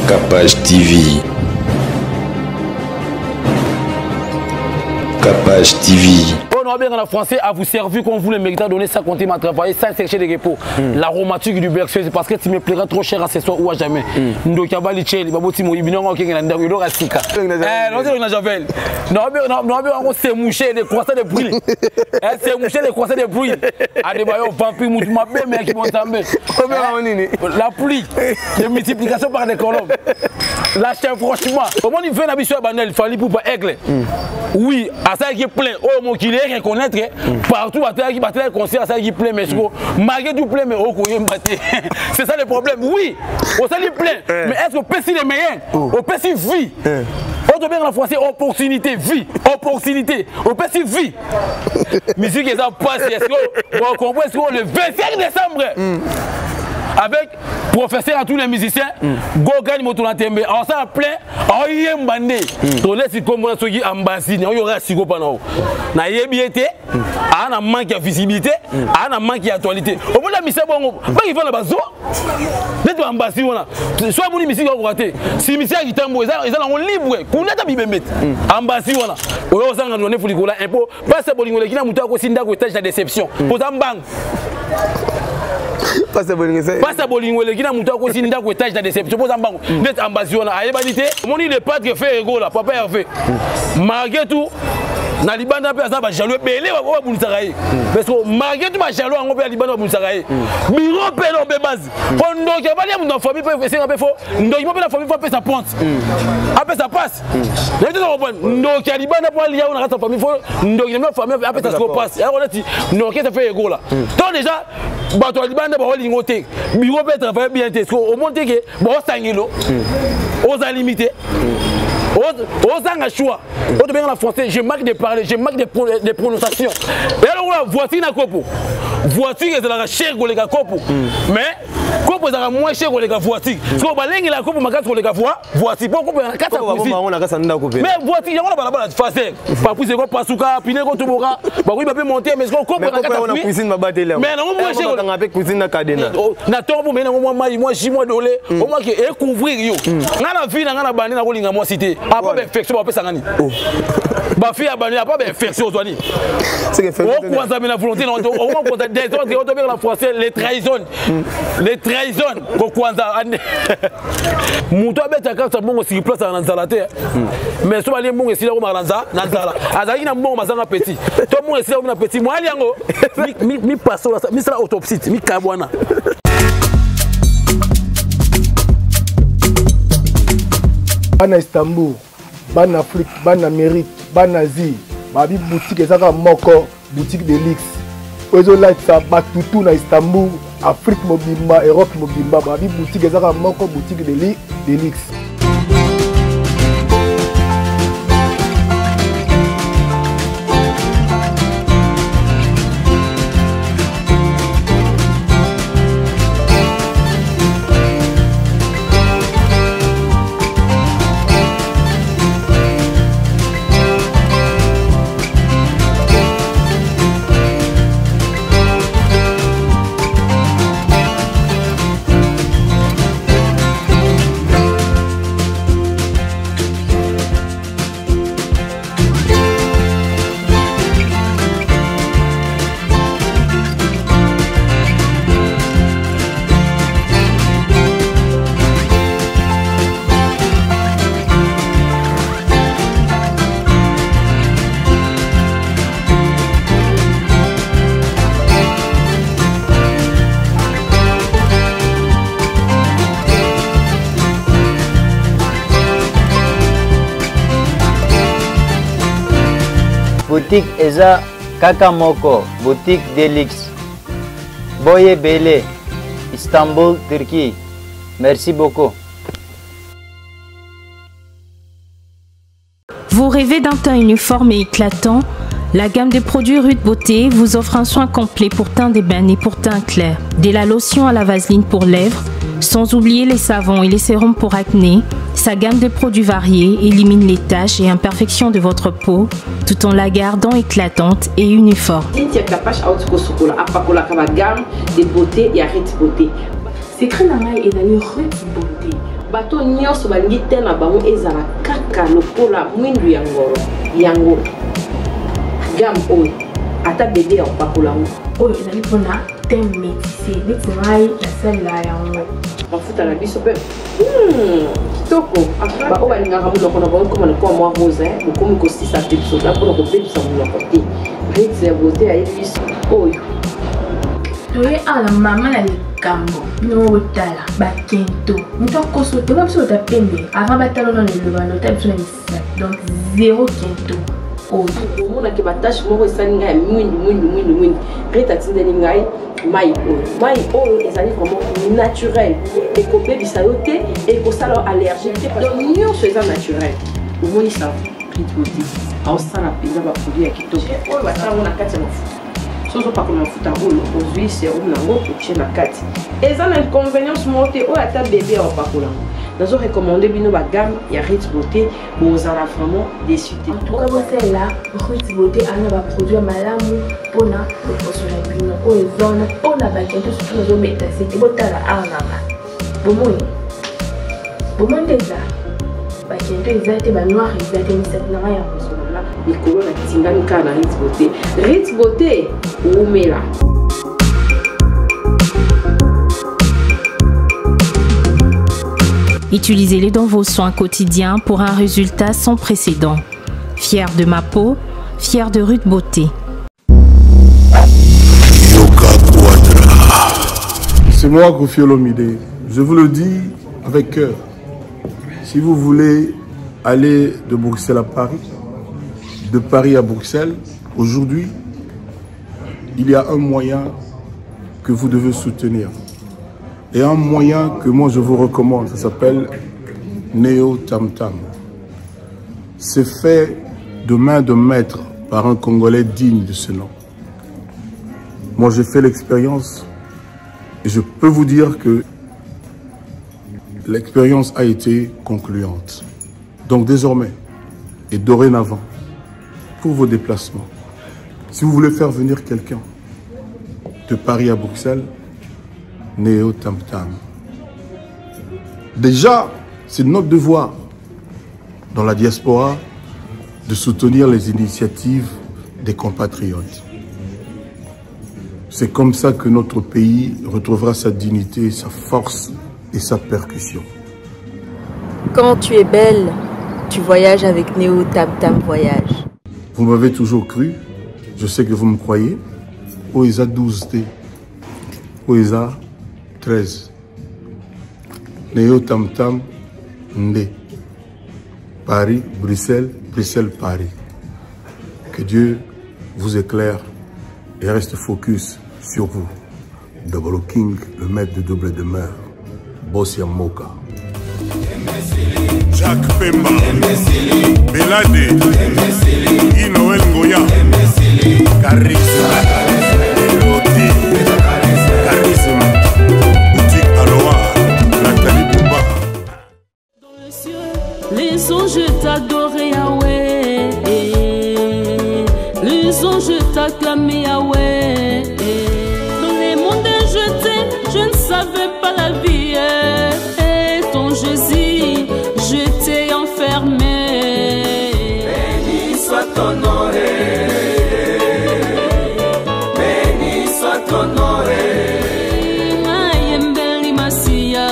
Capage TV. Capage TV. On a bien en français à vous servir comme vous le méritez, donner sans compter ma travailler, sans chercher de repos. L'aromatique du berceau, c'est parce que tu me plairas trop cher à ce soir ou à jamais. Ndoki abali cheli, baboti moyibi nongo okenge na ndako, eloko ya sika. Eh, non, c'est na javel. Non, non, non, non, c'est mouché des croissants de bruit. Eh, c'est mouché des croissants de bruit. Adebayo vampire mutu mabe mais qui montambe. La pluie de multiplication par des colombes. La chef franchement, comment il fait na biso ya banel Fally Ipupa aigle. Oui, asalaki plein oyo mokili e reconnaître partout batelaki batelaki concert asalaki plein mais siko malgré tout plein mais okoyemba te. C'est ça le problème. Oui, osali plein mais est-ce que opesi les meilleurs? Opesi vie. Oyo tobenga na français opportunité, vie, opportunité, opesi vie. Musique eza pasi. Est-ce que vous comprenez ce que le 25 décembre avec professeur à tous les musiciens, Gogan Motona Tembe, en ça plein, oyemba nde tolesi kombo na soki ambasini oyo oka siko mpa nao nayebi ye te aa na manque ya visibilité, aa na manque ya actualité. Omona misa bongo bangi fana bazo neti baambasi wana so amoni misiki akoka te. Si misi ya kitambo eza nango libre kuna ata bibembe te. Ambasi wana oyo ozanga ndonefu likolo impo pasa bolingo eleki na moto akosi ndako etage ya déception poza mbango. Pasa bolingo eleki na moto akosi ndako etage na déception poza mbango neti ambasi wana ayebani te. Omoni le padre Ferre Gola, papa Hervé, malgré tout na libanda mpe aza bajaloux ebele oyo babunisaka ye, parce que malgré tout bajaloux yango mpe ya libanda babunisaka ye biro mpe no mpe base po ndoki abali ya moto na famille mpe esenga mpe fo ndoki mo mpe na famille fo apesa ponte, apesa passe. Nayebi te comprendre ndoki ya libanda mpo alia na kati ya famille, fo ndoki na famille apesa siko passe yango neti ndoki eza Ferre Gola. To déjà bato ya libanda baolingo te, biro mpe travaille bien te. Omoni te ke baosangelo oza limité, ozanga choix. Oyo tobenga na français je manque de parler, je manque de prononciation. Eloko voiture na kopo, voiture ezalaka cher koleka kopo, mais kopo ezalaka moins cher koleka voiture. So balengelaka kopo makasi koleka voiture po kopo na kati ya cuisine, mais voiture yango na balabala faser papuse ekopasuka, pine ekotoboka, bakoyiba mpe monte, mais kopo na kati ya cuisine babateli mais nango moins cher. Mpe cuisine na cadena. Na ntongo mpo mei nango mwa mai, mwa jus, mwa dole omwaki ecouvrir yo. Nga na vie na nga na bandi nakolinga mwasi te apa bainfection bapesanga nini bafille ya bandi apa bainfection ozwa nini okwanzami na volonté okwanza désordre. Otobenga na français les trahison, les trahison kokwanza. Moto abetaka kasa mbongo siki place na nzala te, mais so balie mbongo esila komaka na nzala. Azalaki na mbongo mazanga petit to mbongo esila komi na petit mwali yango mipasola misala autopsie mikabwana. Bana Istanbul, bana Afrique, bana Amérique, bana Asie, babi boutique ezaka moko, boutique de luxe oyo ezolatisa batutu na Istanbul, Afrique mobimba, Europe mobimba. Babi boutique ezaka moko, boutique de luxe. Boutique eza kaka moko, boutique Delix. Boye Bele, Istanbul, Turquie. Merci beaucoup. Vous rêvez d'un teint uniforme et éclatant? La gamme de produits Ruth Beauté vous offre un soin complet pour teint d'ébène et pour teint clair. De la lotion à la vaseline pour lèvres, sans oublier les savons et les sérums pour acné, sa gamme de produits variés élimine les taches et imperfections de votre peau, tout en la gardant éclatante et uniforme. Cynthia Kapash auti kosukola apakolaka bagamme de beauté ya Ruth Beauté. Secret na ngai ezali Ruth Beauté. Bato nyonso balingi te na bango ezala kaka lokola mwindu ya ngolo yango gamme oyo ata bebe ya kopakola yango. Oyo ezali mpona teint métissé neti ngai nasalela yango. Mafuta na biso mpe kitoko. Baoyo balingaka monoko na bango ekoma lokola mwa rose, bokomi kosisa mpe biso mpona kobebisa monoko te. Ritz ya beauté ayebi biso oyo. Toye awa na mama na likambo bino botala bakento moto akoso te biso bota pembe avant batala nano eloba nota biso na misapi donc zero kento oyo omonaki batashe moko esali ngai ya mwindu mwindu mwindu mwindu. Rita atindeli ngai mai oyo. Mai oyo ezali vraiment naturel, ekobebisa yo te, ekosala yo allergie te, donc nyonso eza naturel. Omoni sa Rite Beauté aosala mpenza baproduit ya kitoko oyo batia yango na kati ya mafuta. Soki ozopakola mafuta oyo, ozwi sérum nango otie na kati, eza na inconvénience moko te. Oyo ata bebe ya opakola yango. Nazo recommande bino bagamme ya Rite Beauté, bozala vraiment déçu te. En tout cas bosalela Rite Beauté, ana baproduit ya malamu mpona loposo na bino. Oyo eza wana mpona bakento surtout nazobeta sete. Botala awa nanga, bomoni bomoni nde eza bakento eza te, banoir eza te, misapi nanga ya kozonga likolo na tingami kaka na Rite Beauté. Rite Beauté umela. Utilisez-les dans vos soins quotidiens pour un résultat sans précédent. Fière de ma peau, fière de Ruth Beauté. C'est moi, Koffi Olomide. Je vous le dis avec cœur. Si vous voulez aller de Bruxelles à Paris, de Paris à Bruxelles, aujourd'hui, il y a un moyen que vous devez soutenir. Et un moyen que moi je vous recommande, ça s'appelle Neo Tam Tam. C'est fait de main de maître par un Congolais digne de ce nom. Moi j'ai fait l'expérience et je peux vous dire que l'expérience a été concluante. Donc désormais et dorénavant, pour vos déplacements, si vous voulez faire venir quelqu'un de Paris à Bruxelles, Neo Tam Tam. Déjà, c'est notre devoir dans la diaspora de soutenir les initiatives des compatriotes. C'est comme ça que notre pays retrouvera sa dignité, sa force et sa percussion. Quand tu es belle, tu voyages avec Neo Tam Tam Voyage. Vous m'avez toujours cru, je sais que vous me croyez. Oeza 12T, Oeza 13. Neo Tam Tam Ndé. Paris, Bruxelles, Bruxelles, Paris. Que Dieu vous éclaire et reste focus sur vous. Double King, le maître de double demeure. Bossia Moka. Jacques Pemba, Belade, Guy Noël Ngoya, Charisme, Elote, Charisme, Boutique Aloha, Nathalie Bouba. Dans le ciel, les anges t'adoraient, Yahweh. Les anges t'acclamaient, Yahweh. Dans les mondes jetés, je ne savais pas la vie. Ton Jésus, je t'ai enfermé. Béni soit ton nom, béni soit ton nom. Mayembeli Masia,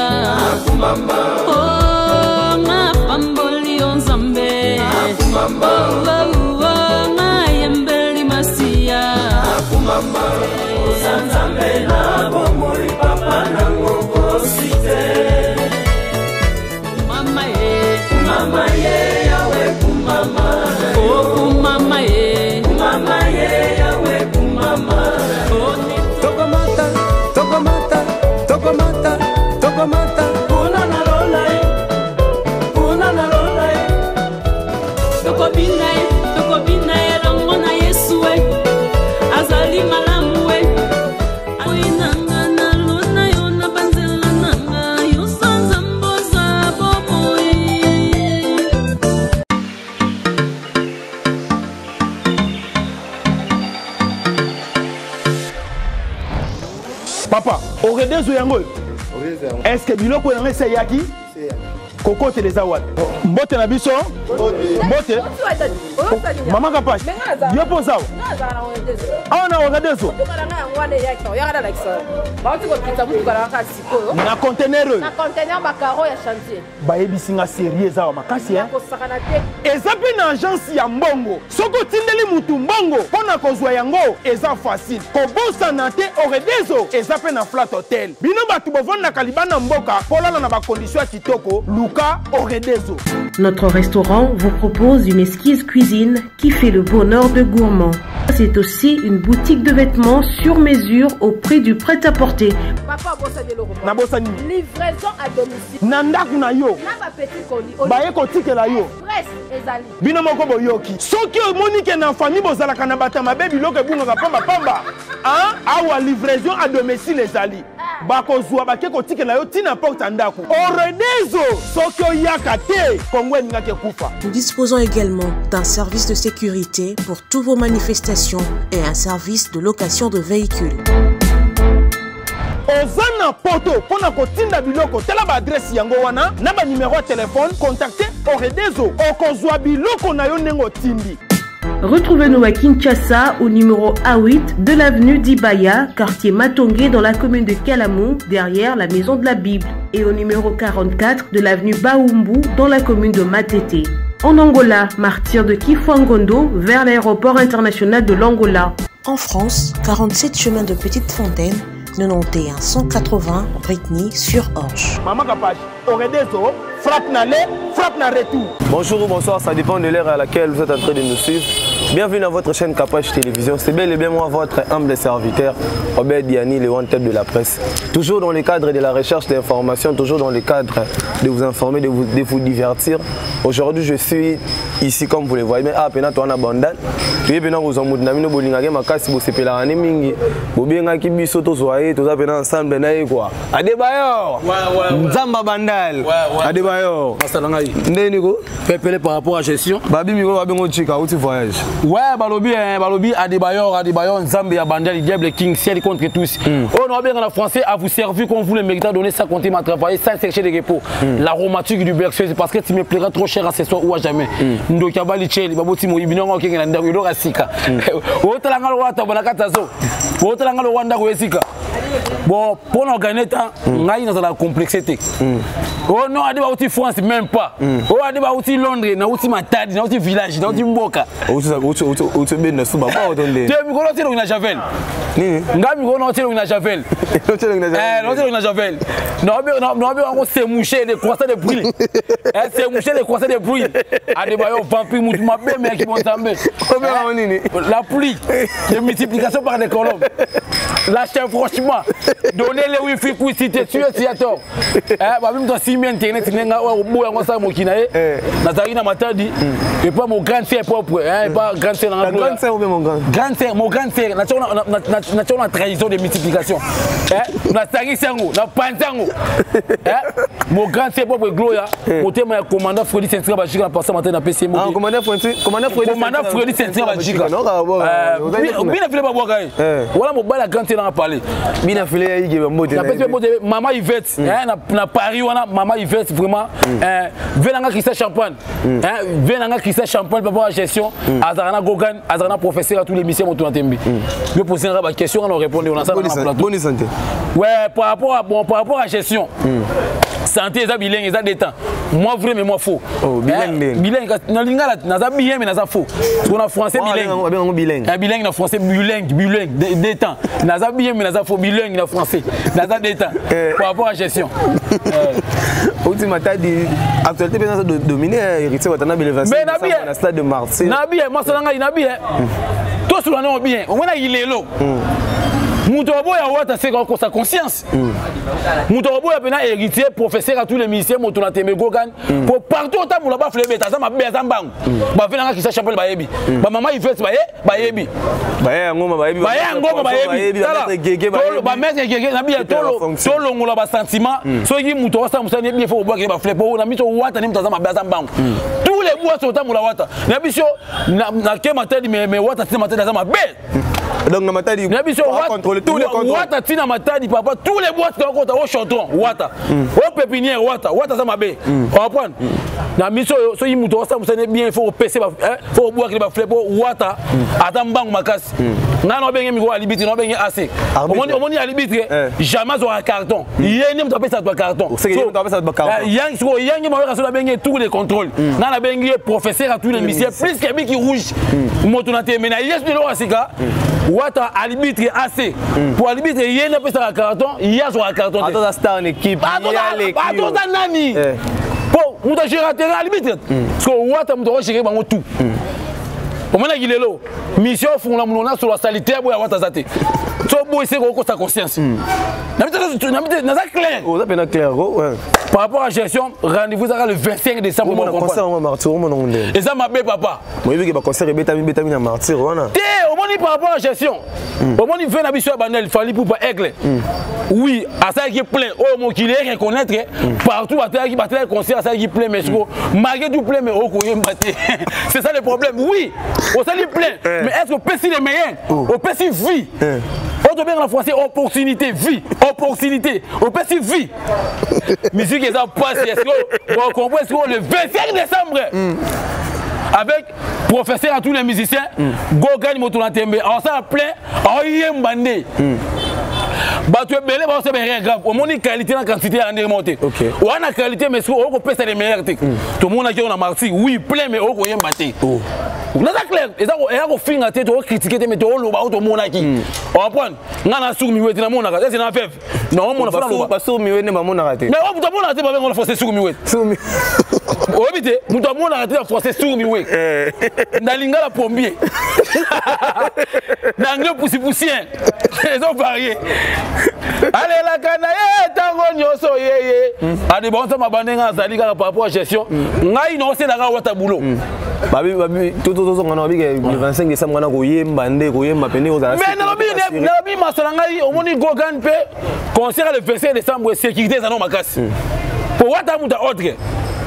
Akumama. Oh, ma pamboli onzambe. Akumama. Oh, oh, mayembeli Masia, Akumama. Oza Nzambe na bomoi, papa nango kosi te. Mama ye, Mama ye, Yawe kumama. Oh, kumama ye, Mama ye, Yawe kumama. Oh, Tokomata, tokomata, tokomata, tokomata. Kuna na lola ye, kuna na lola ye. Tokobina ye, tokobina ye elongo na Yesu e, azali malamu e. Oyi nanga nalona yo na banzela nanga yo sanza mboza bomoi. Papa, oredezo yango oyo. Est-ce que biloko yango esi eyaki? Kokotela eza wapi? Mbote na biso. Mbote. Mama Kapash, yo mpo oza awa na Wagadezo na contener oyo bayebisi nga serie eza awa makasi. Eza mpe na agence ya mbongo. Soki otindeli mutu mbongo mpo na kozwa yango eza facile. Kobosana te, Oredezo eza mpe na Flat Hotel. Bino bato bovandaka libanda mboka polala na bacondition ya kitoko, luka Oredezo. Notre restaurant vous propose une exquise cuisine qui fait le bonheur de gourmands. C'est aussi une boutique de vêtements sur mesure au prix du prêt-à-porter. Papa, nabosani. Livraison à domicile. Na ndako na yo. Na ba petit colis. Baye kotikela yo. Express ezali. Bino moko boyoki. Soki omoni ke na famille bozalaka na bato ya mabe, biloko ebungaka pambapamba, awa livraison à domicile ezali, bakozwa bake kotikela yo ntina porte ya ndako. Oredezo, soki oyaka te, Kongo elingaki ekufa. Nous disposons également d'un service de sécurité pour toutes vos manifestations et un service de location de véhicules. Oza na Poto, mpo na kotinda biloko, tala baadresse yango wana na banimero ya telefone. Contacte Oredezo, okozwa biloko na yo ndenge otindi. Retrouvez-nous à Kinshasa au numéro A8 de l'avenue d'Ibaya, quartier Matongé dans la commune de Kalamu, derrière la maison de la Bible, et au numéro 44 de l'avenue Baumbu dans la commune de Matete. En Angola, martyr de Kifuangondo vers l'aéroport international de l'Angola. En France, 47 chemin de Petite Fontaine, 91 180 Britney-sur-Orge. Maman Kapash, Oredezo, frappe na aller, frappe na retour. Bonjour ou bonsoir, ça dépend de l'heure à laquelle vous êtes en train de nous suivre. Bienvenue dans votre chaîne Kapash Télévision. C'est bel et bien moi, votre humble serviteur, Robert Diani, le wanted de la presse. Toujours dans le cadre de la recherche d'informations, toujours dans le cadre de vous informer, de vous divertir. Aujourd'hui, je suis ici comme vous le voyez. Mais ah, pena toi na bandal. Tu es pena vous en na bino bolingake makasi bosepelaka ne mingi. Bobengaki biso tozwa ye, toza pena ensemble na ye quoi. Adebayor. Nzamba Bandal. Adebayor. Masala ngai. Ndeni ko? Pepele par rapport à gestion. Babi miko babengo chika uti voyage. Ouais, balobi hein, balobi Adebayor, Adebayor Nzambe ya Bandal, diable king ciel contre tous. Oh non, bien en français à vous servir comme vous le méritez, donner ça compter m'a travaillé sans chercher de repos. L'aromatique du berceau, c'est parce que tu me plairas trop cher à ce soir ou à jamais. Ndoki abali cheli, baboti moyibi nongo okenge na ndako eloko sika. Otala nga lokwa tabo na kata zo. Otala nga lokwa ndako esika. Bon, pour nous gagner temps, ngai nazala complexité. Oh non, adi bauti France même pas. Oh adi bauti Londres, na uti Matadi, na uti village, na uti mboka. Uti benda suba ba otonde. Te mikolo ti na Javel. Nini? Nga mikolo na ti na Javel. Eh, na ti na Javel. Na be na be on s'est mouché les croissants de bruit. Eh, c'est mouché les croissants de bruit. Adebayo vampire mutu mabe mais qui montambe. La pluie de multiplication par des colombes. La chef franchement, donnez les wifi pour citer tu es si tort. Eh, ba bimi to simi internet nenga wa oboya ngo sa mokina ye. Nazalaki na Matadi et pas mon grand frère propre, hein, pas grand frère na grande sœur ou bien mon grand? Grand frère, mon grand frère, na na na trahison de multiplication. Eh, na sangisi yango, na panzi yango. Eh, mon grand frère propre Gloria, motema ya commandant Freddy Sentra Bajika na passa matin na PC mo. Ah, commandant Freddy, commandant Freddy. Commandant Freddy Sentra Bajika. Bina file ba bwaka ye. Wala mobali ya grand frère na parler. Bina file ya ige mbote. Na pesi mbote maman Yvette, hein, na Paris wana maman Yvette vraiment, hein, venanga Christian Champagne. Hein, venanga Christian Champagne papa gestion, azarana Gogan, azarana professeur à tous les missions moto na tembi. Yo poser ba question on répondre on a ça dans plateau. Bonne santé. Ouais, par rapport à bon par rapport à gestion. Santé eza bilingue, eza des temps. Moi vrai mais moi faux. Oh, bilingue. Bilingue na lingala naza bien mais naza faux. Parce na français bilingue. Bilingue bilingue. Na bilingue na français bilingue, bilingue des temps. Naza bien mais naza faux bilingue na français. Naza des temps. Par rapport à gestion. Outi Matadi, actualité bien ça dominer héritier Watanabe le 25 Mais na bien na stade de Marseille. Na bien, moi ça ngai na bien. Toi sur la bien. On a il est là. Moto aboya wata c'est sa conscience. Moto aboya pena héritier professeur à tous les ministères moto na tembe gogan. Pour partout otambola ba flebe taza mabe aza mbangu. Ba vena nga kisa chapelle bayebi. Ba mama Yvette baye bayebi. Baye ngoma bayebi. Baye ngoma bayebi. Tala. Ba maître Gege na biya tolo tolongola ba sentiment. Soki moto wasa musani bien faut obwaka ba flebe na miso wata ni moto aza mabe aza mbangu. Tous les bois otambola wata. Na biso na ke matadi mais wata tina matadi aza mabe. Donc na Matadi, na biso contrôler tous les contrôles. Wata tina Matadi papa, tous les boîtes tokota au chanton wata. Au pépinière wata, wata za mabe. Comprendre? Na miso soki muto osala mosala bien, il faut opese, faut obwakele bafle po wata ata mbangu makasi. Ngai na obenge mikolo alibitre, na obenge ac. Omoni alibitre jamais azwaka carton. Ye nde moto apesa bato carton. Sikoyo yangi maweka so nabenge tour de contrôle. Ngai nabengi ye professeur à tous les musiciens plus que biki rouge. Moto na tembe na yesu eloko ya sika wata alibitre ac. Po alibitre ye nde apesaka carton, ye azwaka carton te. Atoza nani? Po moto agéra terrain alibitre. Sikoyo wata moto akogere bango tout. Omonaki lelo mission ofungola monoko na solo asali te aboya wata aza te. So boyi se kokosa conscience. Naza clair. Oza pena clair. Par rapport à gestion, rendez-vous ezaka le 25 décembre. Concert yango martyr omona ngo ndenge. Eza mabe papa. Moyebi ke baconcert ebetami betami na martyr wana. Te omoni par rapport à gestion. Omoni ve na biso ya Bandel Fally Ipupa aigle. Oui, asalaki plein oyo mokili e reconnaître partout batalaki batalaki concert asalaki plein mais siko malgré tout plein mais okoyemba te. C'est ça le problème. Oui, osali plein mais est-ce que opesi les meilleurs? Opesi vie. Oyo tobenga na français opportunité, vie, opportunité, opesi vie. Musique eza pasi. Est-ce que vous comprenez ce que le 25 décembre avec professeur à tous les musiciens, Gogan Motona Tembe, on s'en plein, on yemba nde. Bato ebele baosala erreur grave. Omoni qualité na quantité ya ndenge moko te. Wana qualité mais soki okopesa les meilleurs te. Tomonaki oyo na marti, oui plein mais okoyemba te. Naza clair, eza eya kofinga te, tokocritique te, mais tooloba oyo tomonaki. Comprendre? Nga na suku miwe te namonaka, ese na feve. Naomona fana loba. Basuku miwe nde bamonaka te. Mais oyo moto amonaka te babenga na français suku miwe. Oyebi te, moto amonaka te na français suku miwe. Na lingala plombier. Na anglais poussipoussien. Ezo varié. Alelaka na ye ntango nyonso yeye. Ade bonso mabande nga azali kaka par rapport à gestion. Ngai naoselaka wata boulot. Babi babi tozonga na babi ke le 25 décembre wana koyemba nde koyemba pene ozala. Mais nalobi nalobi masala ngai omoni Gogan mpe concert le 25 décembre sécurité eza no makasi. Po wata muta autre.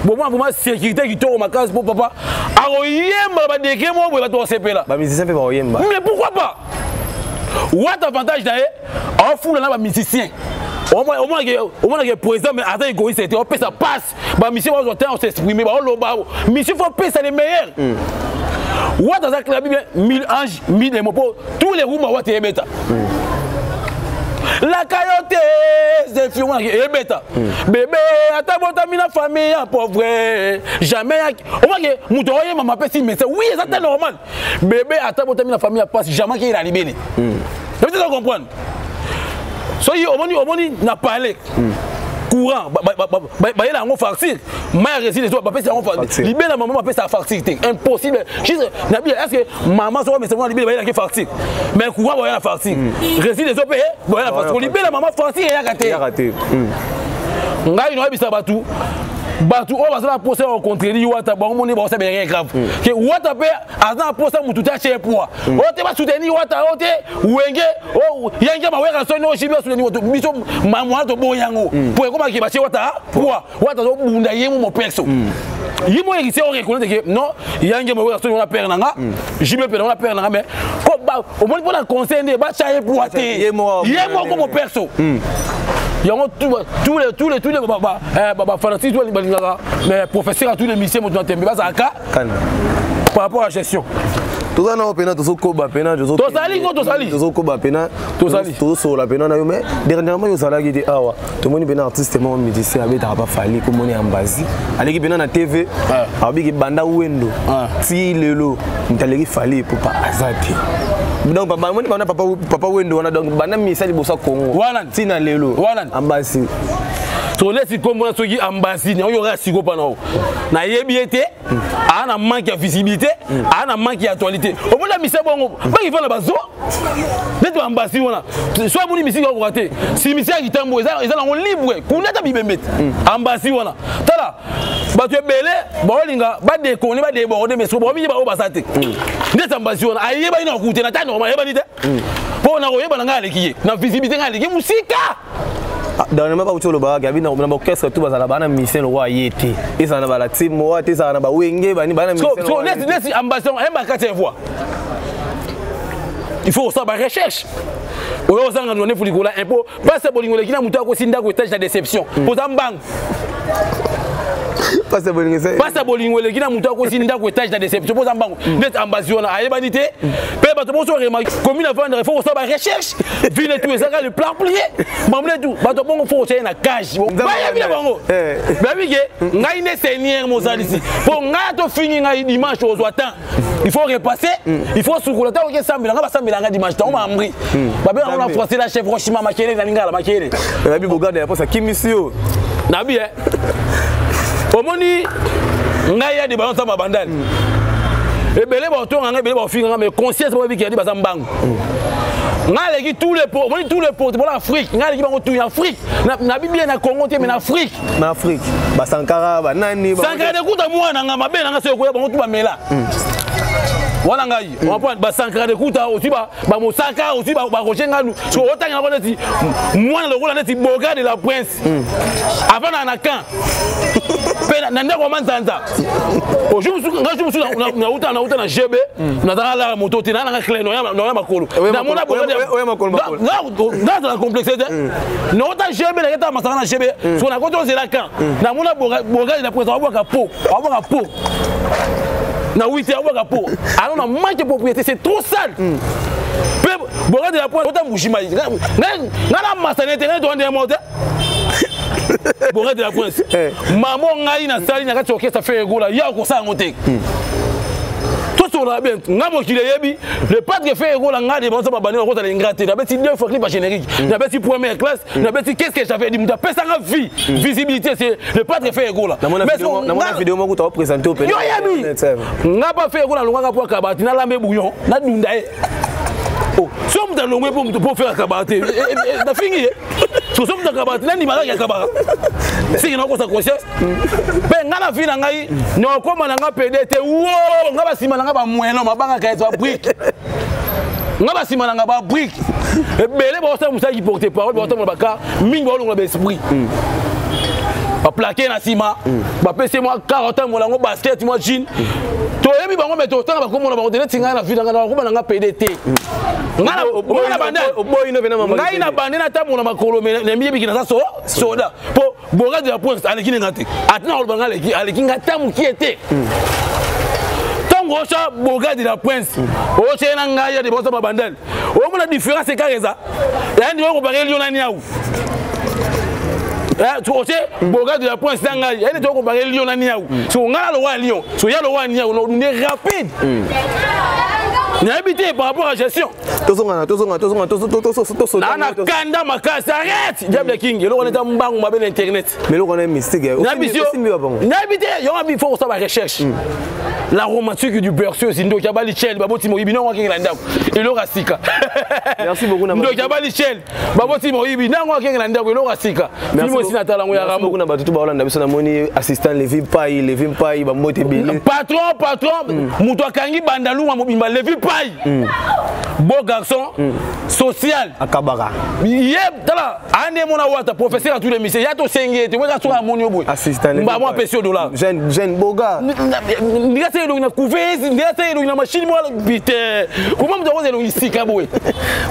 Bon moi vraiment sécurité kitoko makasi po papa akoyemba ba degré moko boye bato basepela. Ba musicien mpe bakoyemba. Mais pourquoi pas? What avantage na ye afula na ba musicien. Omonake président mais aza égoïste te, opesa passe ba musicien bazwa temps s'exprimer baoloba musicien faut pesa les meilleurs. What aza clair bien 1000 anges 1000 démons po tous les rumba what ebeta. La cayote Zephyr omonake ebeta. Bébé ata botami na famille ya pauvre jamais omonake moto oyema mapesi mais oui eza très normal. Bébé ata botami na famille ya passe jamais qu'il a libéré. Vous devez comprendre. Soki omoni omoni na palais courant bayela yango farcir mai réside so bapesi yango libela mama bapesa farcir te impossible. Juste na bi est-ce que maman so bamesa mwana libela bayelaki farcir mais courant bayela farcir réside so mpe bayela farcir libela mama farcir eyaka te. Ngai nayebisa bato bato oyo baza na posa ya kocontredire wata bango moni baosala erreur grave. Ke wata mpe aza na posa motu te atie poids oyo te basoutenir wata oyo te wenge yenge maweka soni oyo jibi basoutenir wata biso mwana toboyi yango po ekomaki batie wata poids wata azobunda ye mo moperso ye mo héritier o reconnaître que non yange maweka soni wana père na nga jibi mpe na wana père na nga mais omoni mpona conseil nde batya ye poids te ye moko moperso yango tous les bafanatiques balingaka mais professeur à tous les musiciens moto na tembe bazalaka par rapport à gestion. Toza nao mpena tozokoba mpena. Tozali ngo tozali. Tozokoba mpena. Tozali. Tozosolola mpena na yo mais dernièrement yo ozalaki te awa tomoni mpena artiste moko musicien abetaka bafali komoni ya mbazi aleki mpena na TV abiki banda wendo ti lelo moto aleki Fally Ipupa aza te. Donc bamoni bana papa papa wendo wana donc banda misa liboso ya Congo wana ntina lelo ambasi. Tolesi kombo na soki ambasi na oyo oka siko mpana o nayebi ye te aa na manque ya visibilité aa na manque ya actualité. Omoni amisa bongo baki fana bazo neti bambasi wana so amoni misiki akoka te si misi ya kitambo eza nango libre kuna ata bibembe te ambasi wana tala bato ebele baolinga badekone badeborde mais siko baomingi baoyo baza te neti ambasi wana ayebani na kokute na ta normal ayebani te mpo na koyeba na ngai aleki ye na visibilité ngai aleki mosika. Dernièrement bauti olobaka abi na baorchestre tout bazala bana musicien lokwa ye te ezala na balati moa te ezala na bawenge bani bana. Neti ambassadeur ayemba kati ya voix. Il faut kosala barecherche oyo ozanga nwa nefu likolo ya impôt mpasi ya bolingo eleki na moto akosi ndako etage na déception poza mbangu. Mpasi ya bolingo eleki na moto akosi ndako etage na déception poza mbangu neti ambasi wana ayebani te mpe bato boso orema commune avandre. Faut kosala barecherche ville tout ezaka le plan plié mamle tout. Bato bongo faut kotia ye na cage, bayebi na bango, bayebi ke ngai nde seigneur mozalisi mpo ngai atofingi ngai dimanche ozwa temps, il faut repasser, il faut sukola ntango oke sambela nga basambela nga dimanche ntango maambri babenga ngo na français la chef roshima makele na lingala makele. Nabi bogada ya posa kimisi yo. Nabi e omoni ngai ya deba nsamba bandali ebele baotonga ngai, ebele baofinga ngai, mais conscience boyebi ke yadi baza mbangu. Ngai aleki tous les ports, omoni tous les ports mpona Afrique, ngai aleki bango tout Afrique, nabi bien na Congo te, mais na Afrique. Na Afrique basankara banani? Sankara de kuta mwana nga mabe na nga soki okoya bango tu bamela wana ngai comprendre basankara de kuta aussi bamosaka aussi baroger nganu so otangela ngo neti mwana lokola neti Boga de la Prince avandaka na camp mpe na ndako ya manzanza. Nga jour mosusu nauta na GB, nazalaka lara moto te, naa nanga clair noya makolo, namona nazala complexe te. Nauta GB, naketa masanga na GB, so nakoti ozela camp, namona Boga de la Prince abwaka po, abwaka po na 8, abwaka po alors na manque de propriété, c'est trop sale. Mpe Boga de la Prince ota Mbushima nga na masane te, ngai toandela mo te. Boga de la Prince, mamo ngai nasali na kati ya orchestre Ferre Gola, ya okosala yango te. Tosolola bien, nga mokili eyebi le padre Ferre Gola. Ngai de banso babandi bakozala ingrat te. Nabeti deux fois clip ya générique, nabeti première classe, nabeti qu'est-ce que j'avais dit. Moto apesanga vie, visibilité, c'est le padre Ferre Gola. Namona video moko ta présenter au yo yebi nga pa Ferre Gola alongaka po akaba ti nalamba bouillon nadunda ye. So moto alongwe mpo moto po Ferre akabaka te, nafingi ye. So moto akabaka te, nandima kaka akabaka siki nakosa conscience mpe nga na vi na ngai nakokóma na nga pede te. Wo nga basima na nga bamweno mabangaka ete babrique, nga basima na nga babrique ebele baosala mosalaki porte parole, baotambola bakar mingi, baolongola baesprit, baplake na nsima, bapesi mwa kar otambola yango, basket mwa jean. Toyebi bango me totanga bakomona bango te. Neti ngai na vi na ngai nakokóma na nga pede te. Ngai na bande natambola makolo namiyebiki naza so soda mpo Boga de la Prince aleki nenga te, atina koloba nga aleki nga ta mokie te. Ntango osha Boga de la Prince, osha ye na ngai ya debosa babandale, omona différence ekaka eza ya ndima kopareli yo nani awu otie Boga de la Prince na ngai ya neti okopareli yo nani awu. So ngai na lokwa ya lion, so ya lokwa ya niawu na odunde rapide, nayebi te par rapport à gestion. Tozongana, tozongana, tozongana. Na kanda makasi. Arrête, diable king, eloko wana eza mbangu mabe na internet. Mais eloko wana mystique. Nayebi te yango abi faut kosala barecherche. La romantique du berceuse, ndoki abali chel baboti moyibi nango akengela ndako eloko ya sika. Merci beaucoup. Ndoki abali chel baboti moyibi nango akengela ndako eloko ya sika. Film osi natala yango ya Rambo. Na bato to baolanda biso, namoni assistant Levi Pai, Levi Pai, bambote ebele. Patron, patron, moto akangi bandalunga mobimba, Levi Pai, beau garçon social. Akabaka. Ye tala ande mona wata professeur à tous les musiciens ya tosengi ete weka soki amoni yo boye mbamo apesi yo dollar. Jeune, jeune boga. Ndika se elongi na couveuse, ndika se elongi na machine moko pite koma moto akoza elongi sika boye.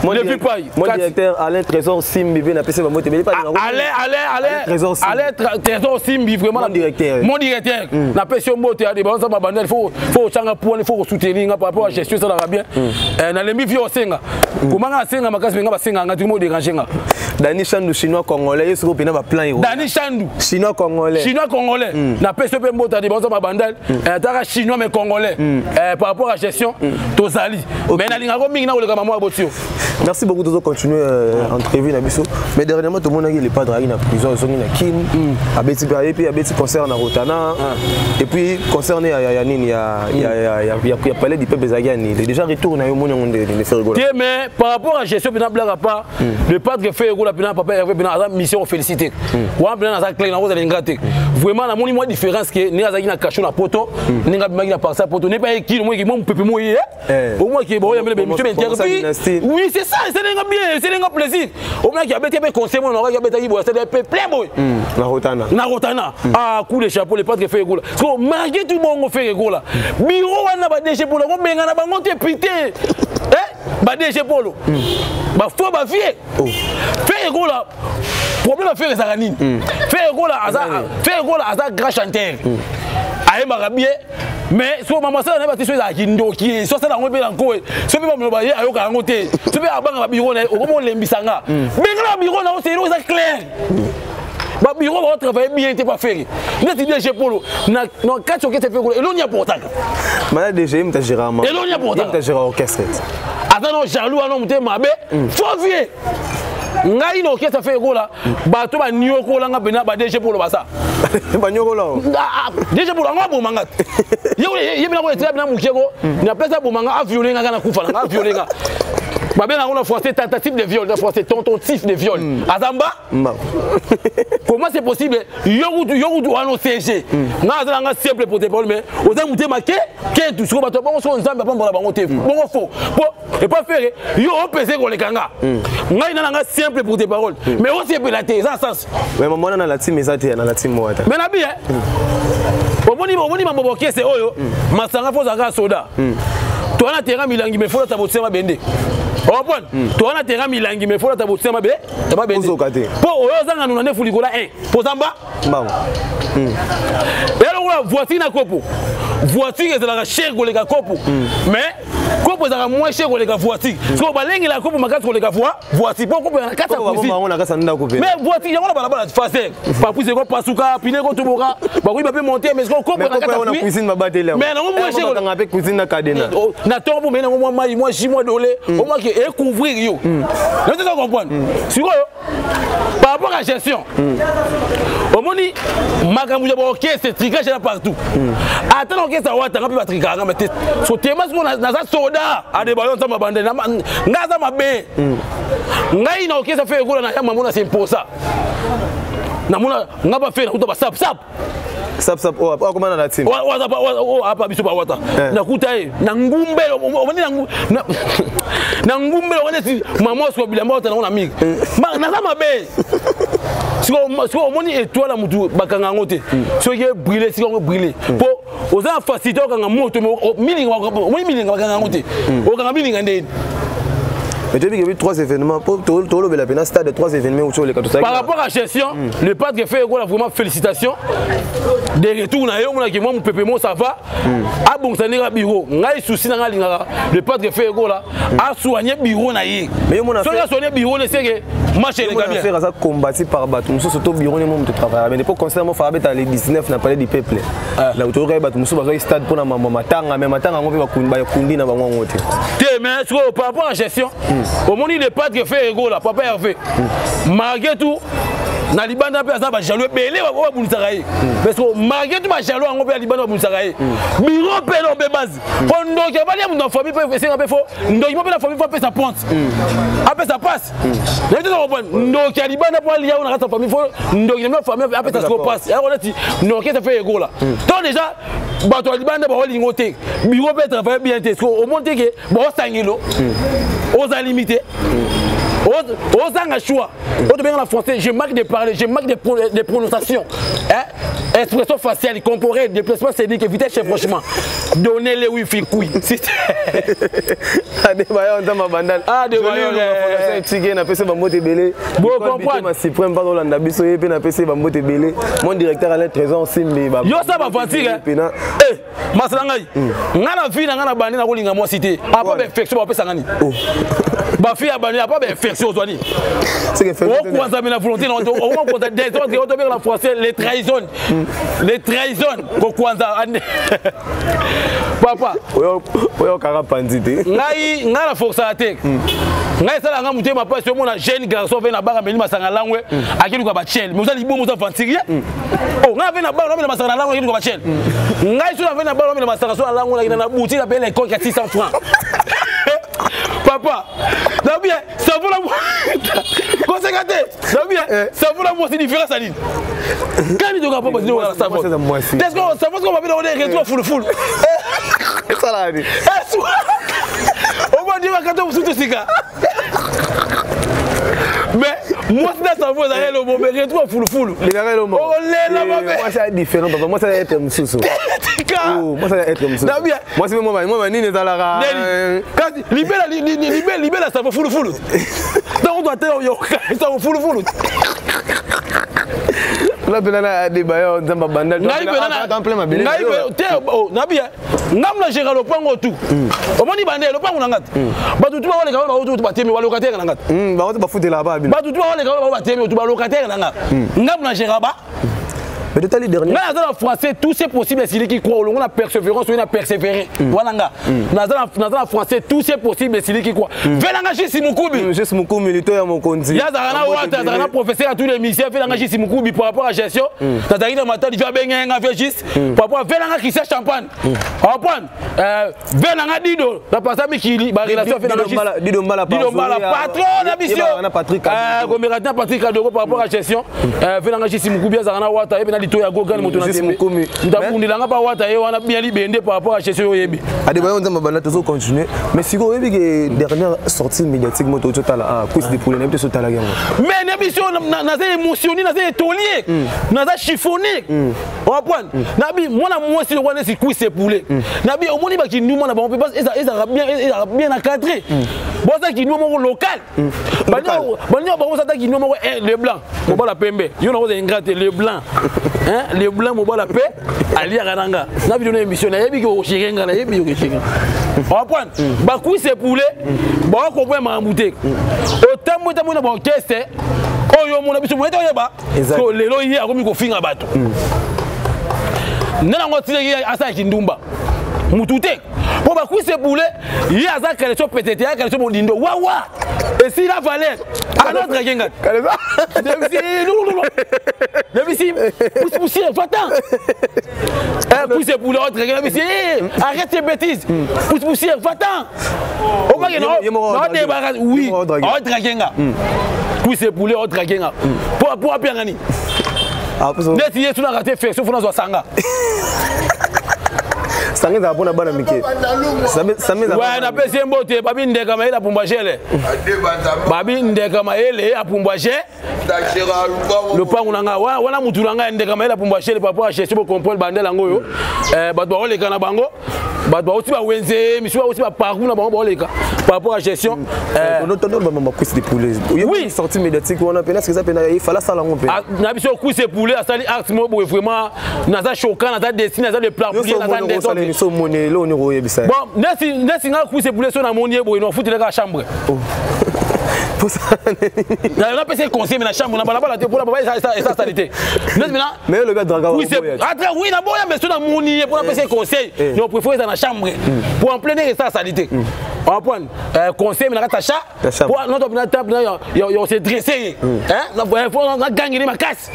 Depuis Pai. Mon directeur Alain Trésor Simbi mpe napesi bambote ebele. Alain, Alain, Alain, Alain Trésor Simbi, vraiment. Mon directeur. Mon directeur, napesi yo mbote ya debansa babanda. Il faut otanga puana, il faut kosoutenir nga par rapport à gestion, esalaka bien. Nalembi vi osenga komanga, asenga makasi mpe nga basenga nga tiki mo déranger nga. Dani Chandu, chinois congolais, ye sikoyo mpena baplan. Dani Chandu. Chinois congolais. Chinois congolais, napesi yo mpe mbote ya debansa babandal. Ataka chinois mais congolais, par rapport à gestion tozali, mais nalingako mingi na koleka mama ya boti yo. Merci beaucoup. Tozo continuer entrevue na biso, mais dernièrement tomonaki le padre ayaki na prison, ezongi na Kin, abeti mpe ayebi abeti concert na Rotana et puis concert ne ya nini ya Palais du Peuple ezalaki ya nini. Déjà retour na yo, omoni yango nde Ferre Gola? Te, mais par rapport à gestion mpena blague à part, le padre Ferre Gola mpena papa Hervé mpena aza mission félicité wana mpena naza clair nakozala inga te. Vraiment namoni mwa différence ke ndenge azalaki na cachot na poto, ndenge abimaki na parti ya poto, ne pa ekili moki mo mopepe mo ye au moins ke boyambele bémission interview. Oui, c'est ça, c'est nga bien, c'est nga plaisir. Omonaki abeti mpe conseil mona nakaki abetaki boye, asali mpe plein boye. Na Rotana. Na Rotana. Ah, coup de chapeau le padre Ferre Gola. Parce que malgré tout bongo Ferre Gola bureau wana ba DG mpona kobengana bango te pite. Ba DG Polo. Ba faux ba vieux. Ferre Gola problème ya Ferre ezalaka nini? Ferre Gola aza Ferre Gola aza grand chanteur. Ayembaka bien mais so mama asala na ye bati so ezalaki ndoki ye so asala yango mpe na nkoe so mpe bamoloba ye ayoka yango te so mpe abanga babiro na ye okoma olembisa nga bengana babiro na yo selo eza clair babiro baotravaille bien te pa Ferre neti DG Polo na kati orchestre Ferre Gola eloni aportaka mana DG ye moto agéraka eloni aportaka moto agéraka orchestre aza no jaloux wana motema mabe faux vieux ngai na orchestre Ferre Gola bato baniokolanga mpena ba DG Polo baza banyokola DG Polo yango abomanga te ye bina koetela bina moke ko na place abomanga aviole nga na kufa nanga aviole nga babenga yango na français tentative de viol, na français tentative de viol. Azamba comment c'est possible? Yo kutu wana ocg nga aza nanga simple porte parole mais oza motema ke ketu siko bato bongo soko Nzambe apambola bango te bongo fo po epa Ferre yo opese koleka nga ngai na nanga simple porte parole mais osepela te eza sens. Mais mama wana na la team eza te na la team moko ata mais na bi omoni omoni mambo bokese oyo masanga fo ozalaka soda toza na terrain milangi mais folata botia mabende okomprendre toza na terrain milangi mais folata botia mabe mabende mpo oyo ozanga nuna ndefu likola 1 mpo oza mba mbango eya lokola voiture na kopo. Voiture ezalaka cher koleka kopo mais kopo ezalaka moins cher koleka voiture. Sikoyo balengelaka kopo makasi koleka voiture mpo kopo na kati ya cuisine na kati ya ndako mais voiture yango na balabala faser papuse ekopasuka pine ekotoboka bakoyiba mpe monte mais sikoyo kopo na kati ya cuisine babateli mais nango moins cher bakanga mpe cuisine na cadena na ntongo mpo mei nango mwa mai mwa jus mwa dole omwaki ecouvrir yo nazoza comprendre. Sikoyo par rapport à gestion, omoni makambo ya baorchestre, tricage eza partout. Ata na orchestre awatanga mpe batrikaka nga te so tema. Sikoyo naza soda adebayo nzambe abande nga aza mabe ngai na orchestre Ferre Gola na ya mamona semposa namona nga baFerre nakuta basapsap. Sap sap oyo akoma na la team. Apa biso bawata nakuta ye na ngumbelo omoni na ngumbelo wana neti mama osiko bilamba wata nango na mingi naza mabe. Sikoyo omoni étoile ya motu bakanga yango te soki ebrûle sika yango ebrûle mpo oza na facilité okanga moto milinga omoni milinga bakanga yango te okanga milinga ndeni. Mais tu as vu trois événements pour tolobela pena stade trois événements où oleka. Par rapport à gestion, le padre Ferre Gola, vraiment félicitations de retour na yo monaki mwa mopepe mo ça va abongisa ndenge ya bureau. Ngai souci na ngai alingaka le padre Ferre Gola asoigne bureau na ye. Soki asoigne bureau ne seke match eleka bien. Ferre aza combattu par bato mosusu to bureau ne mo moto travaille mais po concert mo fara beta le 19 na palais du peuple na toyokai bato mosusu bazwaki stade mpona mambo matanga mais matanga yango mpe bakundi na bango yango te. Te mais sikoyo par rapport à gestion, omoni le padre Ferre Gola, papa Hervé, malgré tout na libanda mpe aza bajaloux ebele oyo babunisaka ye parce que malgré tout bajaloux yango mpe ya libanda babunisaka ye biro mpe no mpe base po ndoki abali ya moto na famille mpe esenga mpe fo ndoki mo mpe na famille fo apesa ponte apesa passe nayebi te comprendre ndoki ya libanda mpo alia na kati ya famille fo ndoki na famille apesa siko passe yango neti ndoki eza Ferre Gola to déjà bato ya libanda baolingo te biro mpe travaille bien te siko omoni te ke baosangelo oza limité ozanga choix oyo tobenga na français je manque de parler, je manque de prononciation, hein? Expression faciale corporelle, déplacement scénique, vitesse, chevauchement, donnez-les wifi couille. Adebayo Nzamba Bandal. Adebayo tike napesi bambote ebele. Bo comprendre. Suprême bazolanda biso ye mpe napesi bambote ebele. Mon directeur Alain Trésor Simbi. Yo sa baventure. Eh, masala ngai. Nga na vie na nga na bandi na kolinga mwasi te. Apa ba infection bapesa ngani. Bafille ya bandi apa ba infection ozwani. Okwanza na volonté na okwanza désordre otobenga na français les trahisons. Les trahisons kokwanza papa. Oyo kaka panzi te. Ngai ngai na forçaka te. Ngai esala nga motema mpasi omona jeune garçon ve na baka meli masanga langwe akeluka bachele mais oza libomo oza aventurier. Oh ngai ave na baka omela masanga na langwe akeluka bachele. Ngai so nave na baka omela masanga so na langwe nakenda na boutique napeye lecoke ya 600 francs papa na bien savon na koseka te na bien savon na mwasi différence ya nini kani toka papa zino wala savon est-ce que savon siko babina one retour fulufulu esala nini obandi bakata mosusu tosika mais Mwasi na savo ezalaka eloko mais retrouve ya fulufulu. Ezalaka eloko moko. Olela mabe. Mwasi aza différent papa, mwasi aza être mosusu. Tika. Mwasi aza être mosusu. Mwasi mpe mwa banini ezalaka. Kasi libela libela libela savo fulufulu. Ntango moto ate yoka savo fulufulu. Là, mpena na débat yo nzambe abanda ngai mpena ngai te nabi ngambo na gera lopango tu omoni bande lopango na nga te bato tu baoleka wana baotu batemi balocataire na nga te bango bafutelaka ba bino bato tu baoleka wana bao batemi tu balocataire na nga ngambo na gera ba Mais totali dernier. Nga naza na français tout c'est possible esili qui croit olongo na persévérance oyo na persévérer wana nga naza na français tout c'est possible esili qui croit velanga jisi mukubi jisi mukubi lito ya mokonzi ya azalaka na wata azalaka na professeur ya tous les musiciens velanga jisi mukubi par rapport à gestion nazalaki na matadi jo abengenge nga ve jisi par rapport à velanga christian champagne comprendre velanga dido na pasa mikili ba relation velanga dido mbala dido mbala patron na biso komeka na Patrick Kadoko par rapport à gestion velanga jisi mukubi azalaka na wata ye mpe na lito ya gogane moto na tembe ndakundilanga pa wata ye wana bien libende par rapport à gestion oyebi adebayo nzambe banda tozo continuer mais sikoyo oyebi ke dernière sortie médiatique moto ozotala cuisse de poulet nayebi te sotalaki yango mais na biso naza émotionné, naza étonné, naza chiffonné, comprendre. Nabi mwana mwasi lokola nesi cuisse poulet, nabi omoni bakinduma na bango mpe ezalaka bien, ezalaka bien encadré. Boza kinduma moko local, baninga bango ata kinduma moko le blanc mobala pembe yo nakoza ingrate le blanc, le blanc mobala pe aliaka na nga na bino na émission nayebi ke okochere nga, nayebi okochere, comprendre. Bacuisse poulet bakokomprendre makambo te. Otambo tambo na baorchestre oyo omona biso moyete oyeba lelo ye akomi kofinga bato nde nango atilaki asalaki ndumba mutu te mpo bakwise bule ye aza kaleso petete ya kaleso modindo wawa esila valeur anodrake nga nabisi poussière va-t'en pousse poulet odrake nabisi arrête tes bêtises, pousse poussière va-t'en okake naodebaka oui odrake nga pousse poulet odrake nga po apianga nini neti ye tunaka te feso fo nazwa sanga. Sanga ezala mpona bana mike. Napesi ye mbote babi ndeka mayele apumbwa gele, babi ndeka mayele apumbwa ge lopango na ngai wana mutu na ngai ndeka mayele apumbwa gele par rapport à gestion. Bocomprendre bandela yango oyo bato baoleka na bango, bato bauti bawenze misu bauti baparcours na bango baoleka par rapport à gestion. Tondolobama cuisse de poulet. Oui, sortie médiatique wana mpena ce eza mpena ifala asala yango mpe na biso cuisse poulet asali acte moko boye vraiment naza choquant, naza desi, naza de plaplie, naza ndeso omoni eloko nini koyebisa. Bon, nesi nga cuisse poulet so namoni ye boye nafutelaka chambre, napesa ye conseil mais na chambre, na balabala te mpona baba eza sali te. Mais olobi adraka. Oui, naboya mais so namoni ye mpona apesa ye conseil no préfère eza na chambre pour en plein air eza sali te, comprendre. Conseil mais na kati ya cha po noto na table yo se dressé ye nagangeli makasi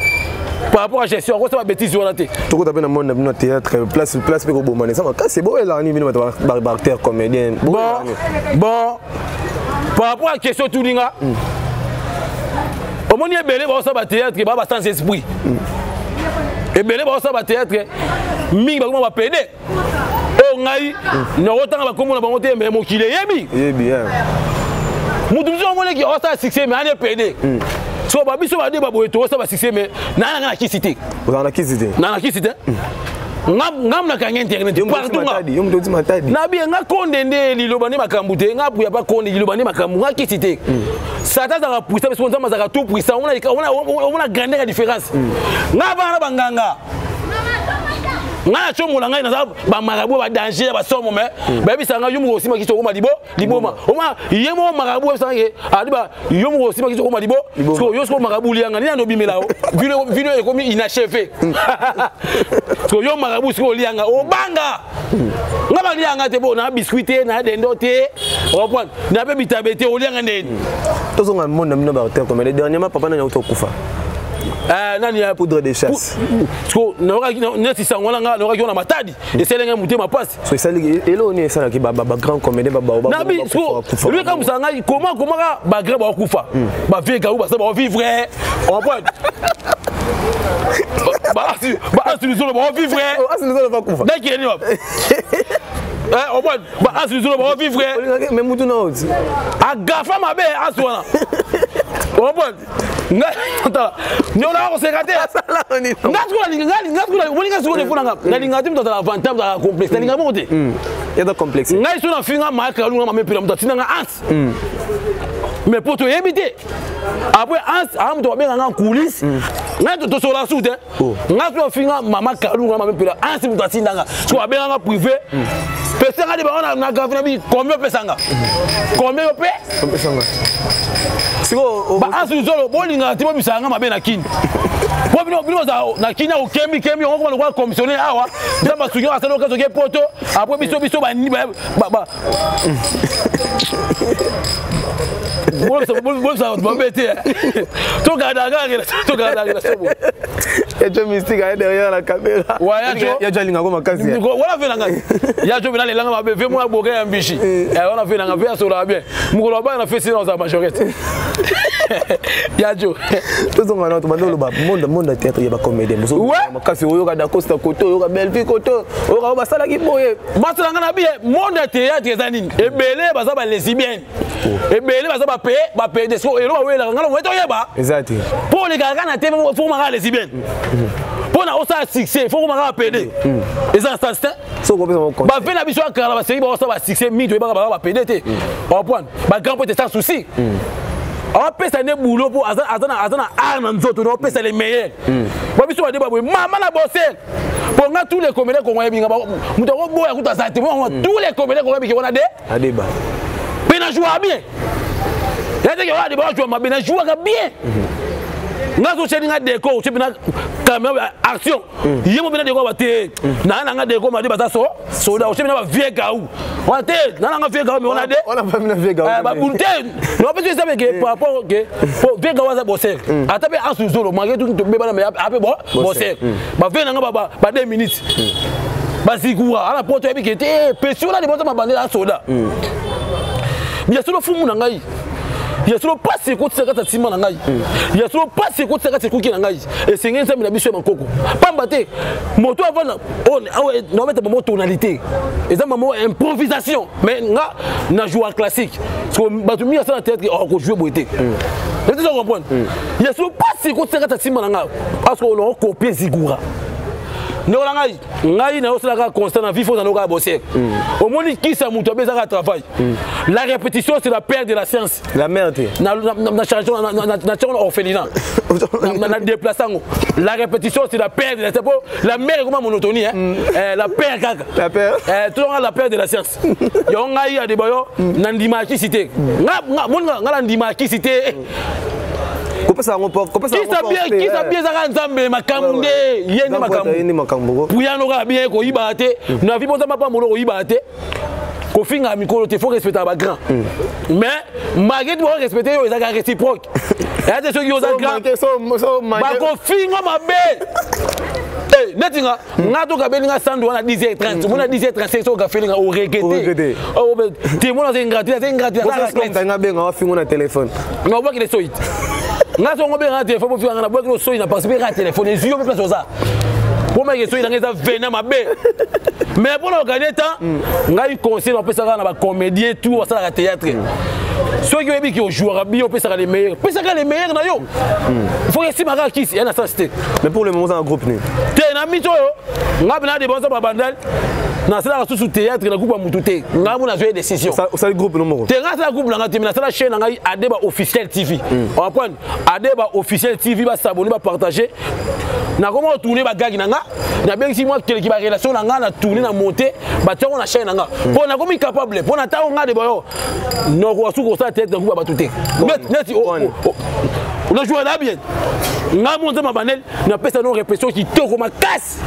par rapport à gestion akosala babétise wana te. Tokota mpe na monde na bino ya théâtre, place place mpe kobomana eza makasi. Boyelaka nini bino bato baacteur comédien? Bon, par rapport à question tuninga, omoni ebele baosala bathéâtre baa ba sans esprit, ebele baosala bathéâtre mingi bakoma bapede oyo ngai nakotanga bakombo na bango te mais mokili eyebi. Motu mosusu omoneki osala succès mais ane pede so babiso bade baboye toosala basuccès mais naa nanga na kisi te. Ozala na kisi te? Na kisi te, ngam nakangi internet partout nga nabi nga konde nde liloba nde makambo te, nga apuya pa konde liloba nde makambo nga kisi te. Satan azalaka puissant parce que nzambe azalaka tout puissant. Omona grandeur ya différence. Nga bana banganga nga na tiomola ngai naza bamarabu badanger ya basomo mais bayebisaka ngai yo moko osima kisi okoma libo liboma. Oma ye moko marabu oyebisaka ke adiba yo moko osima kisi okoma libo yo siko marabu lianga nini andobimela o video ekomi inachevé siko yo marabu siko olianga obanga nga balianga te bo na biscuit te na dendo te reprendre na mpe bitabe te olianga ndeni. Tozonga monde na bino baacteur comédien. Dernièrement papa nani auti okufa? Nani ya poudre de chasse. Nayokaki neti sango wana nga nayokaki wana matadi esalenge motema pasi. So esali eloko nini esalaki bagrand comédien? Nabi lui kamusa ngai koma komaka bagrand bakokufa, bavie gaou baza baovivre, comprendre, baasi luzolo baovivre nakeni wapi, baasi luzolo baovivre. Mais mutu na oti agafa mabe asi wana, comprendre. Ngai tala nde na koseka te. Ngai sikoyo nalinga ngai sikoyo omoni ngai sikoyo defo nanga nalinga te moto azala avantage azala complexe nalinga bongo te. Eza complexe. Ngai soki nafinga Mike Kalunga mama epela moto atinda nga Hans. Mais po toyebi te. Après Hans a moto babenga nga en coulisse. Ngai tosola su te. Ngai soki nafinga mama Kalunga mama epela Hans moto atinda nga. Soki babenga nga privé. Pesa nga de bango na gavi na bi combien opesa nga? Combien yo pe? Opesa nga. Sikoyo ba Hans Zolo bolingaka te bobisaka nga mabe na kini. Po bino bino baza na kini okembi kembi yango koma lokola commissionnaire awa nzambe asuki asali okazo ke poto après biso biso ba ba ba bolobisa bato mabe te tokadaka relation boye Yajo mystique aye derrière la caméra. Ouais, Yajo. Yajo alinga ko makasi. Wana ve na ngai. Yajo bina lelanga mabe ve mwa boka ya mbishi. Eh wana ve na ngai ve asola bien. Mukolo ba na fesi na za majorette. Yajo. Tozonga na to bando loba monde monde ya théâtre ya ba comédien. Ouais. Makasi oyoka Dacosta koto oyoka Bellevue koto oyoka basalaki boye. Basala nga na bien monde ya théâtre eza nini? Ebele baza ba lesbiennes. Ebele baza ba paye ba paye des ko elo bawelaka nga na moto oyeba. Eza te. Po olekaka kaka na te faut komaka lesbienne. Mpo na osala succès faut komaka pede. Eza na sens te. Bave na biso ya kala baseki baosala ba succès mingi toyebaka baza ba pede te. Comprendre? Ba grand pote sans souci. Apesa nde boulot mpo aza na art na nzoto na opesa les meilleurs. Ba biso bade baboye mama na bosser. Mpo nga tous les comédiens congolais binga moto akoboya kutu aza te. Tous les comédiens congolais biki wana de Adeba. Mpe na jouaka bien. Ya te ke wana Adeba ajoua mabe na jouaka bien. Nga so otyeli nga décor otye mpena caméra action ye mo mpena décor bate naa nanga décor made baza so soda otye mpena bavie gau wana te naa nanga vie gau me wana de babulu te nopesi eza meke par rapport ke po vie gau aza boser ata mpe ansu zolo malgré tout tobebana me ape bo boser bavie nanga ba 2 minutes bazikura ana poto yebi ke te pesi wana liboso mabandela asoda ya solo fumu na ngai ya solo pasi ekotisa kati ya nsima na ngai ya solo pasi ekotisa kati ekuki na ngai esengeli nzambe na biso ya makoko pamba te moto avanda naobeta mamo tonalité eza mamo improvisation mais nga na joua classique bato mingi asala théâtre akojoue boye te ete comprendre ya solo pasi ekotisa kati ya nsima na ngai parce que on copie zigura ndeko na ngai ngai nayosalaka constat na vie fo ozala kaka bosser omoni kisa moto abezaka travail la répétition c'est la père de la science la mère te na charge na tiango na orphelinat na déplace yango la répétition c'est la père de la science po la mère ekoma monotonie la père kaka la père tozonga la père de la science yango ngai ya debayo na ndima kisi te moni nga na ndima kisi te kopesa yango kopesa yango kisa bien ezaka nzambe makambo nde ye nde makambo puyano kaka bien koyibaka te na vie mpoza mapambolo koyibaka te kofinga mikolo te faut respecter ba grand mais malgré tout respecter yo ezaka réciproque eya te soki oza grand bakofinga mabe neti nga nga tokabeli nga sandu wana 10h30 omona 10h35 soki okafeli nga oregrete te mona aza ingrati aza ingrati aza benga wafingo na telefone nga obwakile soyi nga songo benga na telefone bofinga nga na bwakile soyi na participe kaka telefone ezwi yo mpe place oza mpo meke soyi nanga eza vena mabe mais mpo na okanie temps ngai conseil napesaka na bacomédien tout basalaka théâtre soki oyebi ke ojouaka bien opesaka le meilleur pesaka le meilleur na yo faut esima kaka kisi ya na sens te mais pour le moment oza na groupe nini te na mito oyo ngai mpena debanza babandal nasalaka susu théâtre na groupe ya mutu te ngai mo nazwi décision osali groupe no moko te ngai asala groupe na ngai te mais nasala chaîne na ngai adeba officiel tv comprendre adeba officiel tv basabone bapartage nakoma kotourne bagagi na nga nabengisi mwa keleki barelation na nga na tourne na monte batiango na chaîne na nga mpo nakomi capable mpo na ntango nga debayo nokoka suki kosala théâtre na groupe ya bato te neti onajoua na bien nga mo nzambe abanel napesa no répétition kitoko makasi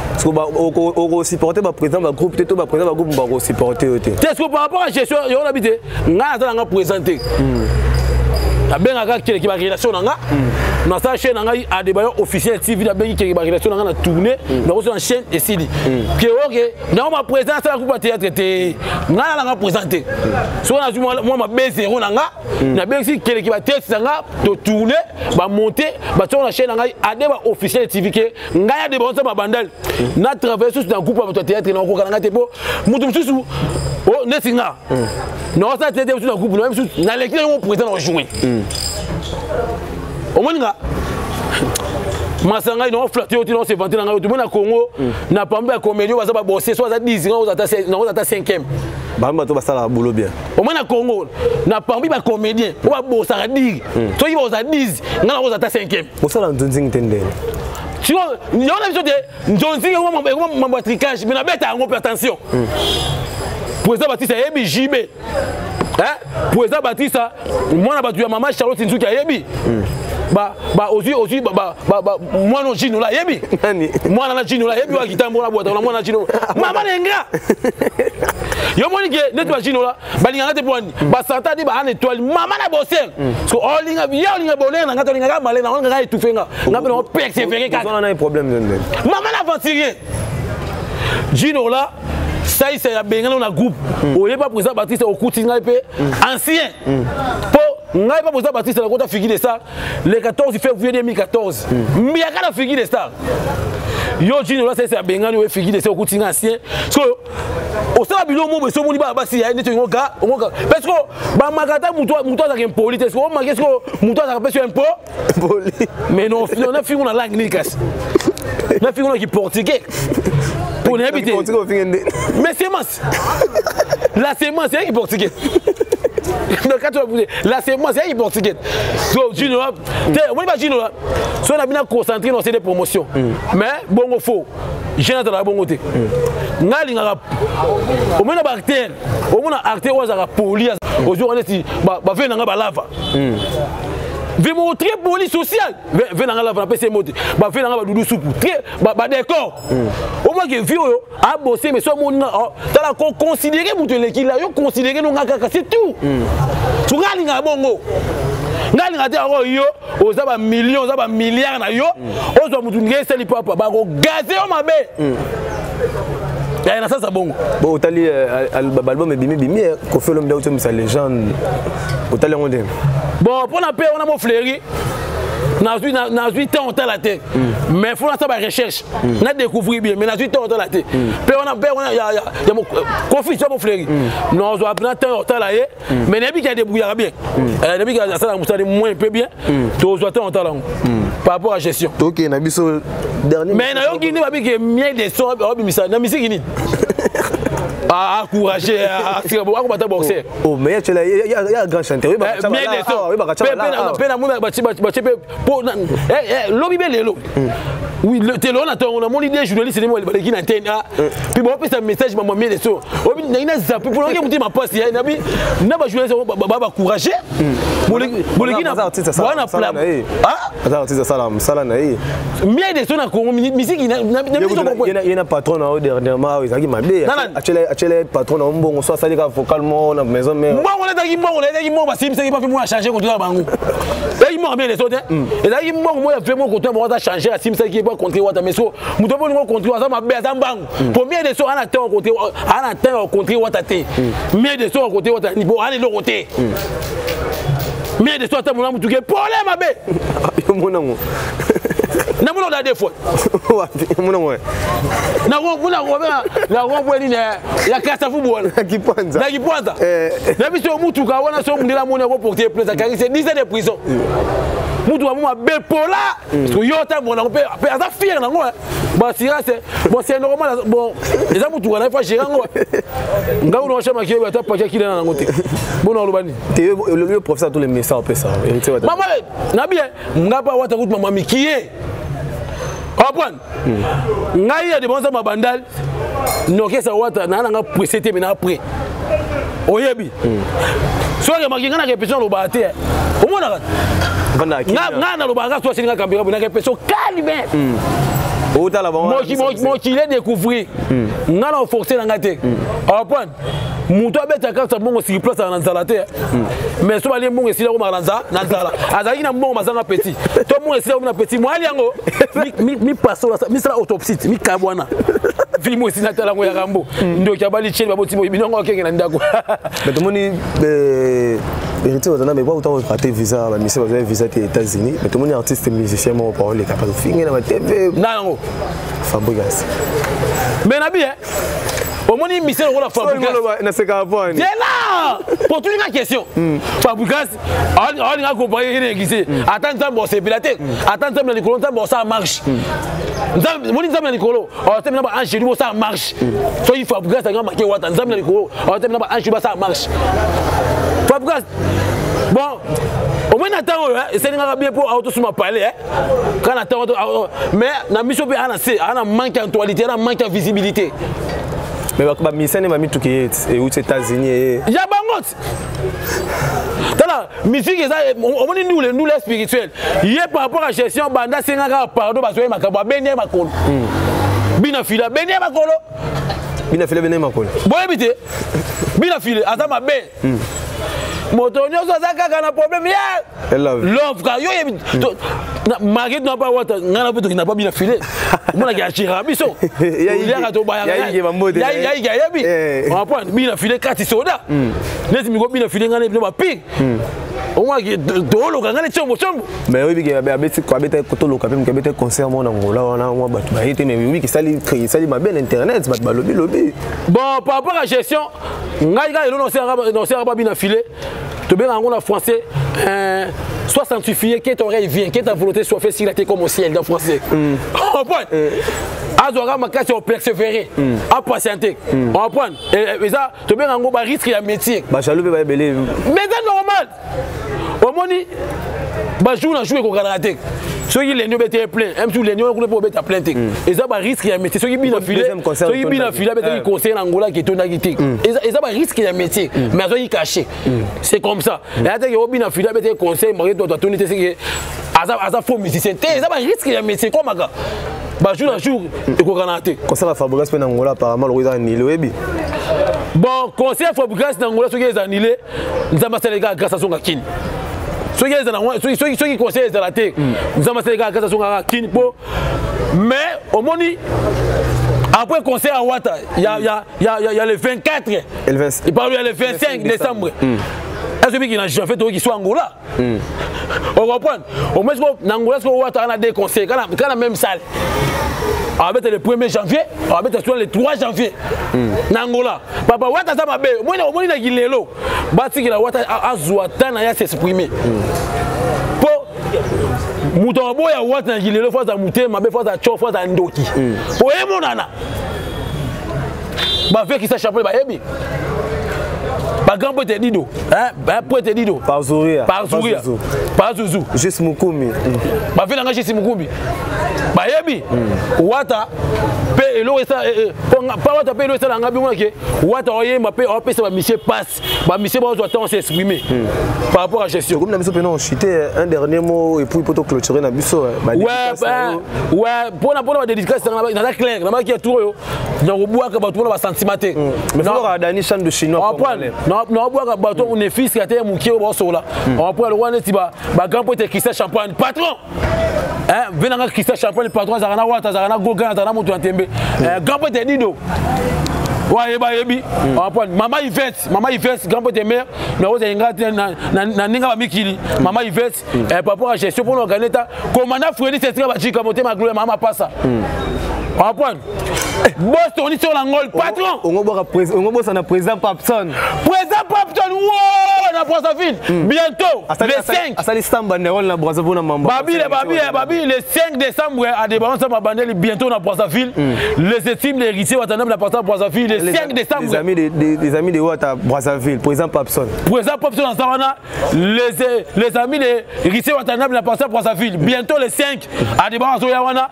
okosupporte baprésident bagroupe te to baprésident bagroupe bakosupporte yo te te siko par rapport à gestion yango nabi te ngai naza nanga présent te nabengaka keleki barelation na nga nasala chaîne na ngai adebayo officiel tv nabengi keleki barelation na ngai na tourne nakoso na chaîne esili ke oke nango baprésident asala groupe ya théâtre te ngai nalanga présent te soki nazwi mwa mabe zero na nga nabengisi keleki bateste na nga totourne bamonte batiango na chaîne na ngai adeba officiel tv ke ngai adeba onsa babandal na travaille susu na groupe ya bato ya théâtre nakokoka na ngai te mpo moto mosusu neti nga naosala théâtre mosusu na groupe na mosusu naleki na yango président na joue omoni nga Masa ngai na flatte yo ti na se vanter na ngai to mona Congo na pambe ya comédie baza ba bosser so baza 10 nga oza ata 5e. Bango bato basalaka boulot bien. Omoni na Congo na parmi ba comédien oyo babosaka dire soki bakoza 10 nga nakoza ata 5e. Bosala nzonzingi te ndenge. Sikoyo yango na biso te nzonzingi ekoma mambo ya tricage mais nabeta yango mpe attention. Président Batista ayebi JB. Hein? Président Batista mwana bato ya mama Charlotte Nzuki ayebi. Ba ba ozui ozui ba ba ba mwana Gino la ayebi. Nani? Mwana na Gino la ayebi wa kitambo na bwata na mwana Gino. Mama nenga. Yo moni ke neti ba Gino la balingaka te pwani. Ba santa di ba an étoile mama na bosser. So olinga ya olinga bonheur na ngata olinga ka malena olinga ka étouffer nga. Nga pe na persévérer kaka. Ozana na problème nde. Mama na aventurier. Gino la saisa ya bengana na groupe oyeba président Baptiste okuti ngai pe ancien po ngai pa président Baptiste na kota figure de star le 14 février 2014 mbiaka na figure de star yo Gino la saisa ya bengani oye figure de star okuti ngai ancien so osala biloko moko boye omoni bana basi ya neti ongoka ongoka parce que bamakata moto moto azalaka impoli te soki omake soki moto azalaka mpe so impo mais non na fingo na langue nini kasi na fingo na kiportugais mpo nayebi te mais semence la semence eyaki portugais na kati la semence eyaki portugais so jino te omoni ba jino so na bina concentré na osele promotion mais bongo faux jeune azalaka bongo te ngai alingaka omona baacteur omona acteur oyo azalaka poli ozwaka neti bave na ngai balava ve moko très poli social ve na ngai lava napesi ye mote bave na ngai badudu supu très badécor omaki vie oyo abose mais so amoni nga tala koconsidere moto eleki la yo considere no ngai kaka c'est tout so ngai alingaka bongo ngai alingaka te yango yo oza ba million oza ba milliard na yo ozwa motu nge esali papa bakogaze yo mabe na sasa bongo bon otali album ebimi bimi Koffi Olomide automisa légende otali yango ndenge bon mpona mpe wana mofleri nazwi nazwi temps otala te mais fo nasala ba recherche na découvrir bien mais nazwi temps otala te mpe wana mpe wana ya Koffi so mofleri nazwa na temps otala ye mais nayebi ke adébrouillaka bien nayebi ke asalaka mosala moins mpe bien tozwa temps otala yango par rapport à gestion tokende na biso dernier mais nayoki nde babi ke miel de son abimisa na misiki nini encouragé akobata boxer. Oh mais il y a un grand chanteur. Mpe namoni batie mpe po lobi mpe lelo oui te lelo na ntongo namoni des journalistes nde baleki na antenne mpe baopesa message mama miel so obi nangi na zape mpo naoki motema mpasi nabi na bajournaliste ba bacourage boleki na wana plan aza artiste asala mosala na ye miel de so na Congo misiki ye na patron na yo dernièrement ezalaki mabe atiela patron na yo mbongo so asali kaka vocal moko na maison mère mbongo ezalaki mbongo ezalaki mbongo basimisaki bafi moko achange koto na bango ezalaki mbongo miel de so te ezalaki mbongo moko ya fe moko koto na bango aza change asimisaki ye po contre wata mais so moto mpo olingo contre aza mabe aza mbango po miel de so ana temps contre ana temps contre wata te miel de so contre wata bo ana eloko te miel de so ata mona motuke pole mabe omonango namona oda deux fois omonango nakombwe nini ya kasavubu wana na kipwanza na biso motuka wana so mundela amoni akoporte plainte akangisi 10 ans de prison mutu amo mabe pola yo otambola nango mpe aza fier nango basirase bon c'est normal bon eza mutuka na ye fa gérer yango ngai una oshamaki oyo ata paki akilana nango te bona oloba nini yo professeur tous les messages opesa mama na bien ngai mpe awata kutu mama mikie comprendre ngai ya debanza mabandal nokesa wata naa nanga pressé te mais naa prêt oyebi soki remaki ngai na répétition alobaka te omonaka ngai nalobaka kaka so asili ngai kambira boye na répétition calme mokili edécouvrir ngai na oforce na ngai te comprendre moto abeta kaka mbongo sur place na nzala te mais so balie mbongo esili akomaka na nzala azalaki na mbongo bazanga petit to mbongo esili akomi na petit moyali yango mipasola misala autopsie mikabwana filme esili natala yango ya rambo ndoki abali cheni baboti boye binongo akenge na ndako mais tomoni héritier bazana mais bauta rate visa bamisi bazwa visa te États-Unis mais tomoni artiste musicien moko parole kapa tofinge na batv na yango Fabregas mais na bien. Omoni misele lokola Fabrigas. Nasekaka po ani. Zela! Po tuni nga question. Fabrigas alinga accompagner ye na église. Ata Nzambe osepela te. Ata Nzambe na likolo Nzambe osala marche. Nzambe moni Nzambe na likolo osepela na ba ange bosala marche. Soki Fabrigas alinga make wata Nzambe na likolo osepela na ba ange basala marche. Fabrigas bon omoni na ntango oyo esalingaka bien mpo autosuma palais kaka na ntango mais na miso mpe ana se ana manque ya actualité ana manque ya visibilité. Mais bamisane bamituki ye euti États-Unis ye. Ya bango ti tala musique eza omoni ndule ndule spirituel ye par rapport à gestion banda asengaka pardon bazwa ye makambo abendi ye makolo bina fili abendi ye makolo. Bina fili abendi ye makolo. Boyebi te bina fili aza mabe. Moto nyonso aza kaka na problème ye love ka yo yebi mari tuna pa wata ngai na mpe tokenda pa bina file omonaki agira biso oliaka tobayakayaike ayebi comprendre bina file kati soda neti miko bina file ngai na bino bapire omonaki tooloka ngai na tiombo tiombo. Mais oyebi ke abeti abeta toloka mpe moke abeta concert moko na Ngola wana mwa bato baye te mais oyebi ke esali mabe na internet bato balobi lobi. Bon, par rapport à gestion ngai kaka elo noselaka ba bina file tobenga yango na français sois sanctifié, que ton règne vienne, que ta volonté soit faite sur la terre comme au ciel, dans français. Comprendre azwaka makasi ya persévérer, apatienter, comprendre eza tobenga yango barisque ya métier. Bajaloux mpe bayebele. Mais eza normal omoni bajour na jour ekokanaka te soki lendi obeta ye plein msu lendi wana kuna mpe obeta plein te eza barisque ya métier. Soki bina file soki bina file abetaki conseil na Angola ke etondaki te eza barisque ya métier mais azwaki caché, c'est comme ça. Eya teke obina file abetaki conseil maki toto atondi te seke aza faux musicien te eza barisque ya métier komaka bajour na jour ekokanaka te. Concert ya Fabrigas mpe na Angola apparemment loko eza annulé oyebi. Bon, concert Fabrigas na Angola soki eza annulé Nzambe asaleli kaka grâce azonga kini soki ezala soki conseil ezala te Nzambe asaleli kaka grâce azonga kaka kini mpo mais omoni après concert à Wata il y a le 24 il parle il y a le 25 décembre azobiki na janvier toyoki so Angola ocomprendre au moins na Angola siko Wata ana deux conseils kana même salle abeta le 1er janvier abeta soit le 3 janvier na Angola. Papa Wata aza mabe omoni omoni na kilelo batikela Wata azwa temps na ye s'exprimer mpo moto aboya Wata na kilelo fo aza motema mabe fo aza tio fo aza ndoki po emonana bavekisa chapeau bayebi bagrand poete dido poete dido. Parzuria. Parzuria Parzuzu. Jis Mukumi. Bafe nanga Jis Mukumi bayebi Wata mpe eloko pa Wata mpe eloko esalanga bino ke Wata oyemba mpe opesa bamisie passe bamisie bazwa temps s'exprimer par rapport à gestion. Comme na biso mpena ochite un dernier mot et puis po toclôturer na biso. Ouais, mpona badédicace naza clair nabaki ya tour oyo nakobwaka bato mpona basentiment te. Dani chante de chinois. Naobwaka bato ne fiske ate ya mokie oyo baosola apres lokwa neti bagrand poete Christian Champagne patron ve nanga Christian Champagne patron azalaka na Wata azalaka na Gogan azalaka na moto na tembe grand poete Dido wayeba yebi apres mama Ivete mama Ivete grand poete mare nakozala nga te na ndenge bamikili mama Ivete par rapport à gestion mpona organi ta commandant Fredi Sesika bajika motema gloire mama pasa comprendre boss toni sur l'angole patron. Ongobosana président Papson. Président Papson wo na Brazzaville bientôt le 5. Asali samba nerol na Brazzaville na mambo. Babi babi babi le 5 décembre à Debalon samba bandeli bientôt na Brazzaville les estimes l'héritier Watanabe na Brazzaville le 5 décembre. Les amis de Wata Brazzaville, président Papson. Président Papson na les amis de héritier Watanabe na passé Brazzaville bientôt le 5 à Debalon azoya wana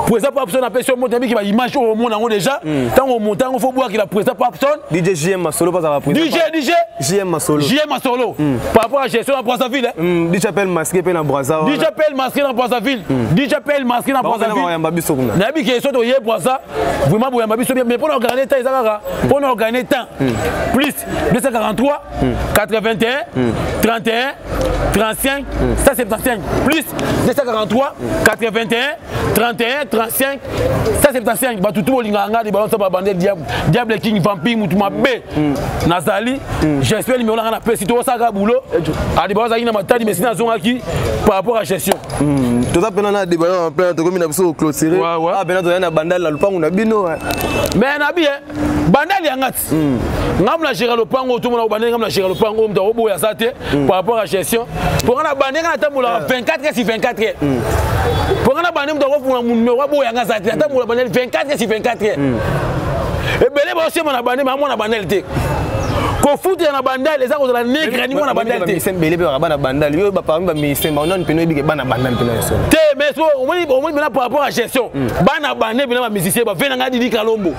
président Papson apesi yo moto yabiki baimage oyo omona yango déjà ntango omonta yango fo bwakila président Papson. DJ JM Masolo bazala. Président DJ DJ JM Masolo. JM Masolo par rapport à gestion na Brazzaville. DJ Appel masqué mpe na Brazza. DJ Appel masqué na Brazzaville. DJ Appel masqué na Brazzaville. Bayamba biso kuna. Nayebi ke soki toye Brazza vraiment boyamba biso bien mais mpona organiser temps eza kaka mpona organiser temps plus 243 81 31 35 175 plus 243 81 31 35 175. Bato tu bolingaka nga de balonsa babande diable diable king vampire mutu mabe nazali j'espère numéro nanga napesi tokosalaka boulot adi bazalaki na matadi mais si nazongaki par rapport à gestion. Toza mpena na débat na plein, tokomi na biso clôturer. Ah, pena toza na bandal na lupangu na bino. Mais na bien bandal ya ngati. Ngam na gérer lopango tout mona bandal, ngam na gérer lopango, moto oboya ça te par rapport à gestion. Pour na bandal na tambola 24 heures sur 24 heures. Pour na bandal moto akofuna numéro aboya nga ça te, atambola bandal 24 heures sur 24 heures. Ebele baosema na bandal, mais amona bandal te. Kofutela na bandal eza kozala nègre ni mwana bandal te. Bamisem bele pe bana bandal yo ba parmi ba misem ba non peno ebike bana bandal peno so. Te mais so omoni omoni bena par rapport à gestion. Bana bandal bena ba musicien ba vena nga Didi Kalombo.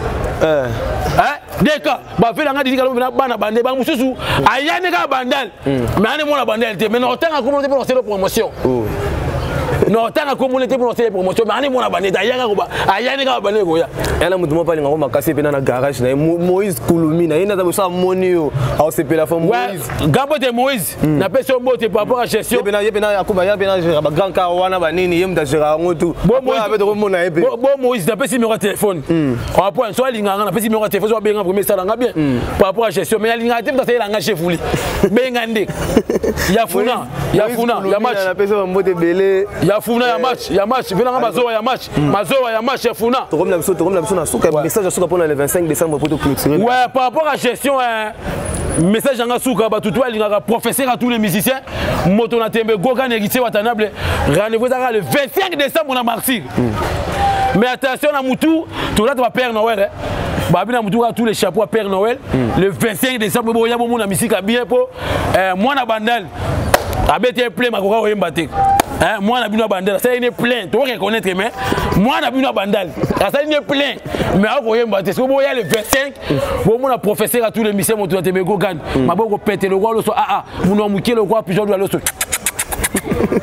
Hein deka ba vena nga Didi Kalombo bena bana bandal ba mususu ayane ka bandal. Mais ane mwana bandal te mais no tanga ko monte pour la promotion. No tanga ko monte pour la promotion mais ane mwana bandal ayaka ko ba ayane ka bandal ko ya. Yana mutu moko alinga ngo makasi mpe na garage na ye Moïse Kulumi na ye naza boso amoni yo aosepela fo Moïse. Gambo te Moïse napesi yo mbote par rapport à gestion. Ye pena akuba ye pena gérera ba grand car wana banini, ye mutu agérera yango tout. Ape tokomona ye mpe. Bo Moïse, napesi numéro ya téléphone par rapport so alingaka nga, napesi numéro ya téléphone so abenga premier, esalanga bien par rapport à gestion, mais alingaka te, mutu asalelanga chef uli benga nde ya funa ya funa ya match. Napesi bambote ebele. Ya funa ya match, ya match venanga mazowa ya match, mazowa ya match ya funa. Tokomi na biso na suka, message ya suka mpona le 25 décembre po toclôturer. Ouais, par rapport à gestion, hein, message yanga suka, bato to alingaka professeur à tous les musiciens, moto na tembe Gogan Héritier Watanabe, rendez-vous ezaka le 25 décembre na Martyr. Mais attention, na mutu tolata ba Père Noël, hein. Babi na mutu tous les chapeaux à Père Noël. Le 25 décembre boya bomona misika bien po mwana bandal abeti plein makoka oyemba te. Hein, mwana bino bandal asali ne plein, to reconnaître, mais mwana bino bandal asali ne plein mais akoyemba te. Soki boya le 25, bomona professeur à tous les musiciens, moto na tembe Gogan, maboko pete lokwa loso, ah ah, muno moke lokwa pigeon ya loso,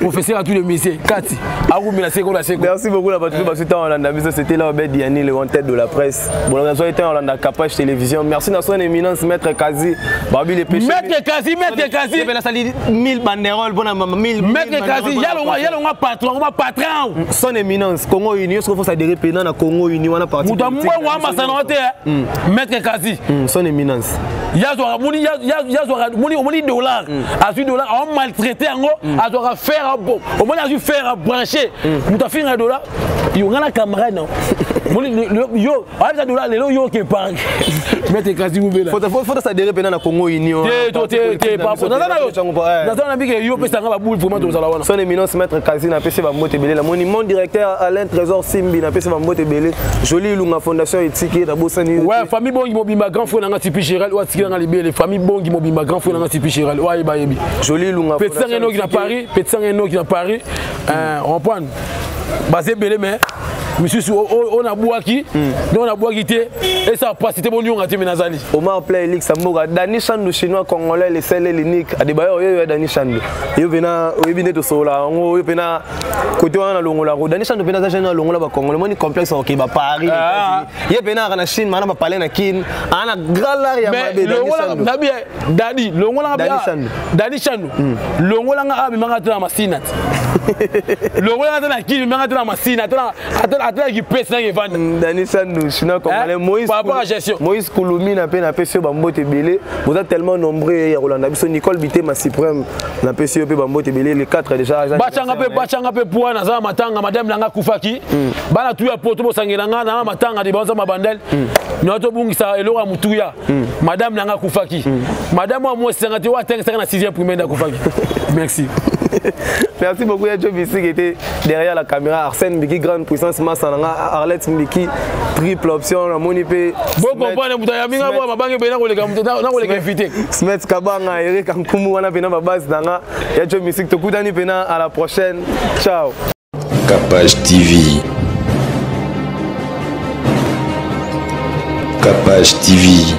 professeur à tous les musiciens kati akumela seko na seko. Merci beaucoup la bato basu ntango olanda biso, c'était là Obed Diani, le tête de la presse. Bon, nazwa ete olanda Capage Télévision. Merci na son éminence maître Kazi babi le péché. Maître Kazi, maître Kazi. Ye nasali 1000 banderoles mpona 1000. Maître Kazi yalongwa, yalongwa patron, ngoma patron. Son éminence Congo Union, soki faut s'adhérer pena na Congo Union wana parti. Moto mbongo amasana te, maître Kazi. Son éminence. Yazwaka moni, yazwaka moni, omoni dollar, azwi dollar ao maltraité yango, azwaka fer bon, omoni azwi fer à brancher, moto afinga dollar yo nga na camarade na moni yo ayebisa dollar lelo yo oke park, maître Kazi ubela. Faut s'adhérer pena na Congo Union. Te to te te papo naza na yo, naza na bike yo pesanga baboule, vraiment tozala wana. Son éminence maître Kazi, napesi bambote ebele. Namoni mon directeur Alain Trésor Simbi, napesi bambote ebele. Joli Ilunga Fondation etiki nabosani. Ouais, famille Bongi mobimba, grand frère nanga Tipi Gérald oyo atiki nanga libele, famille Bongi mobimba, grand frère nanga Tipi Gérald oyo ayeba yebi. Joli Ilunga. Petit sanga enoki na Paris, petit sanga enoki na Paris, comprendre baza ebele, mais misusu oyo nabwaki donc nabwaki te, esala pasi te, bonionga te, me nazali. Omar Play Elix Mboka, Dani Chandu chinois congolais, le seul et l'unique. Adebayo oyo ya Dani Chandu. Yo pena oyebi nde tosola yango oyo pena côté wana longola ko Dani Chandu pena za jeune longola ba congolais moni complexe ok ba Paris. Ye pena aka na Chine mana ba palais na Kin. Ana grand lar ya mabe Dani Chandu. Nabi Dani longola Dani Chandu. Dani Chandu longola nga abimanga te na masina. Longola nga te na Kin, bimanga te na masina, te na ata kipesi nanga evanda. Dani Chandu chinois congolais Moïse. Par rapport à gestion. Moïse Kouloumi na pe napesi yo bambote ebele. Boza tellement nombreux ya kolanda biso. Nicole Bitema Suprême, napesi yo mpe bambote ebele, les 4 déjà. Bachanga mpe, bachanga mpe poa, naza na matanga, madame nanga akufaki. Bana tu ya poto bosangela nga na matanga de banza mabandel na tobungisa eloko ya mutuya, madame nanga akufaki, madame wa mwasi sanga te wa atangisaka na 6e primaire akufaki. Merci. Merci beaucoup ya Joe Bissi qui était derrière la caméra, Arsène Mbiki, grande puissance, Massananga, Arlette Mbiki, triple option, la moni pe. Bon comprendre mutu ya minga bo mabange be na koleka mutu na koleka invité. Smet Kabanga, Eric Nkumu wana pena ba base nanga ya Joe Bissi, tokutani pena à la prochaine. Ciao. Capage TV. Capage TV.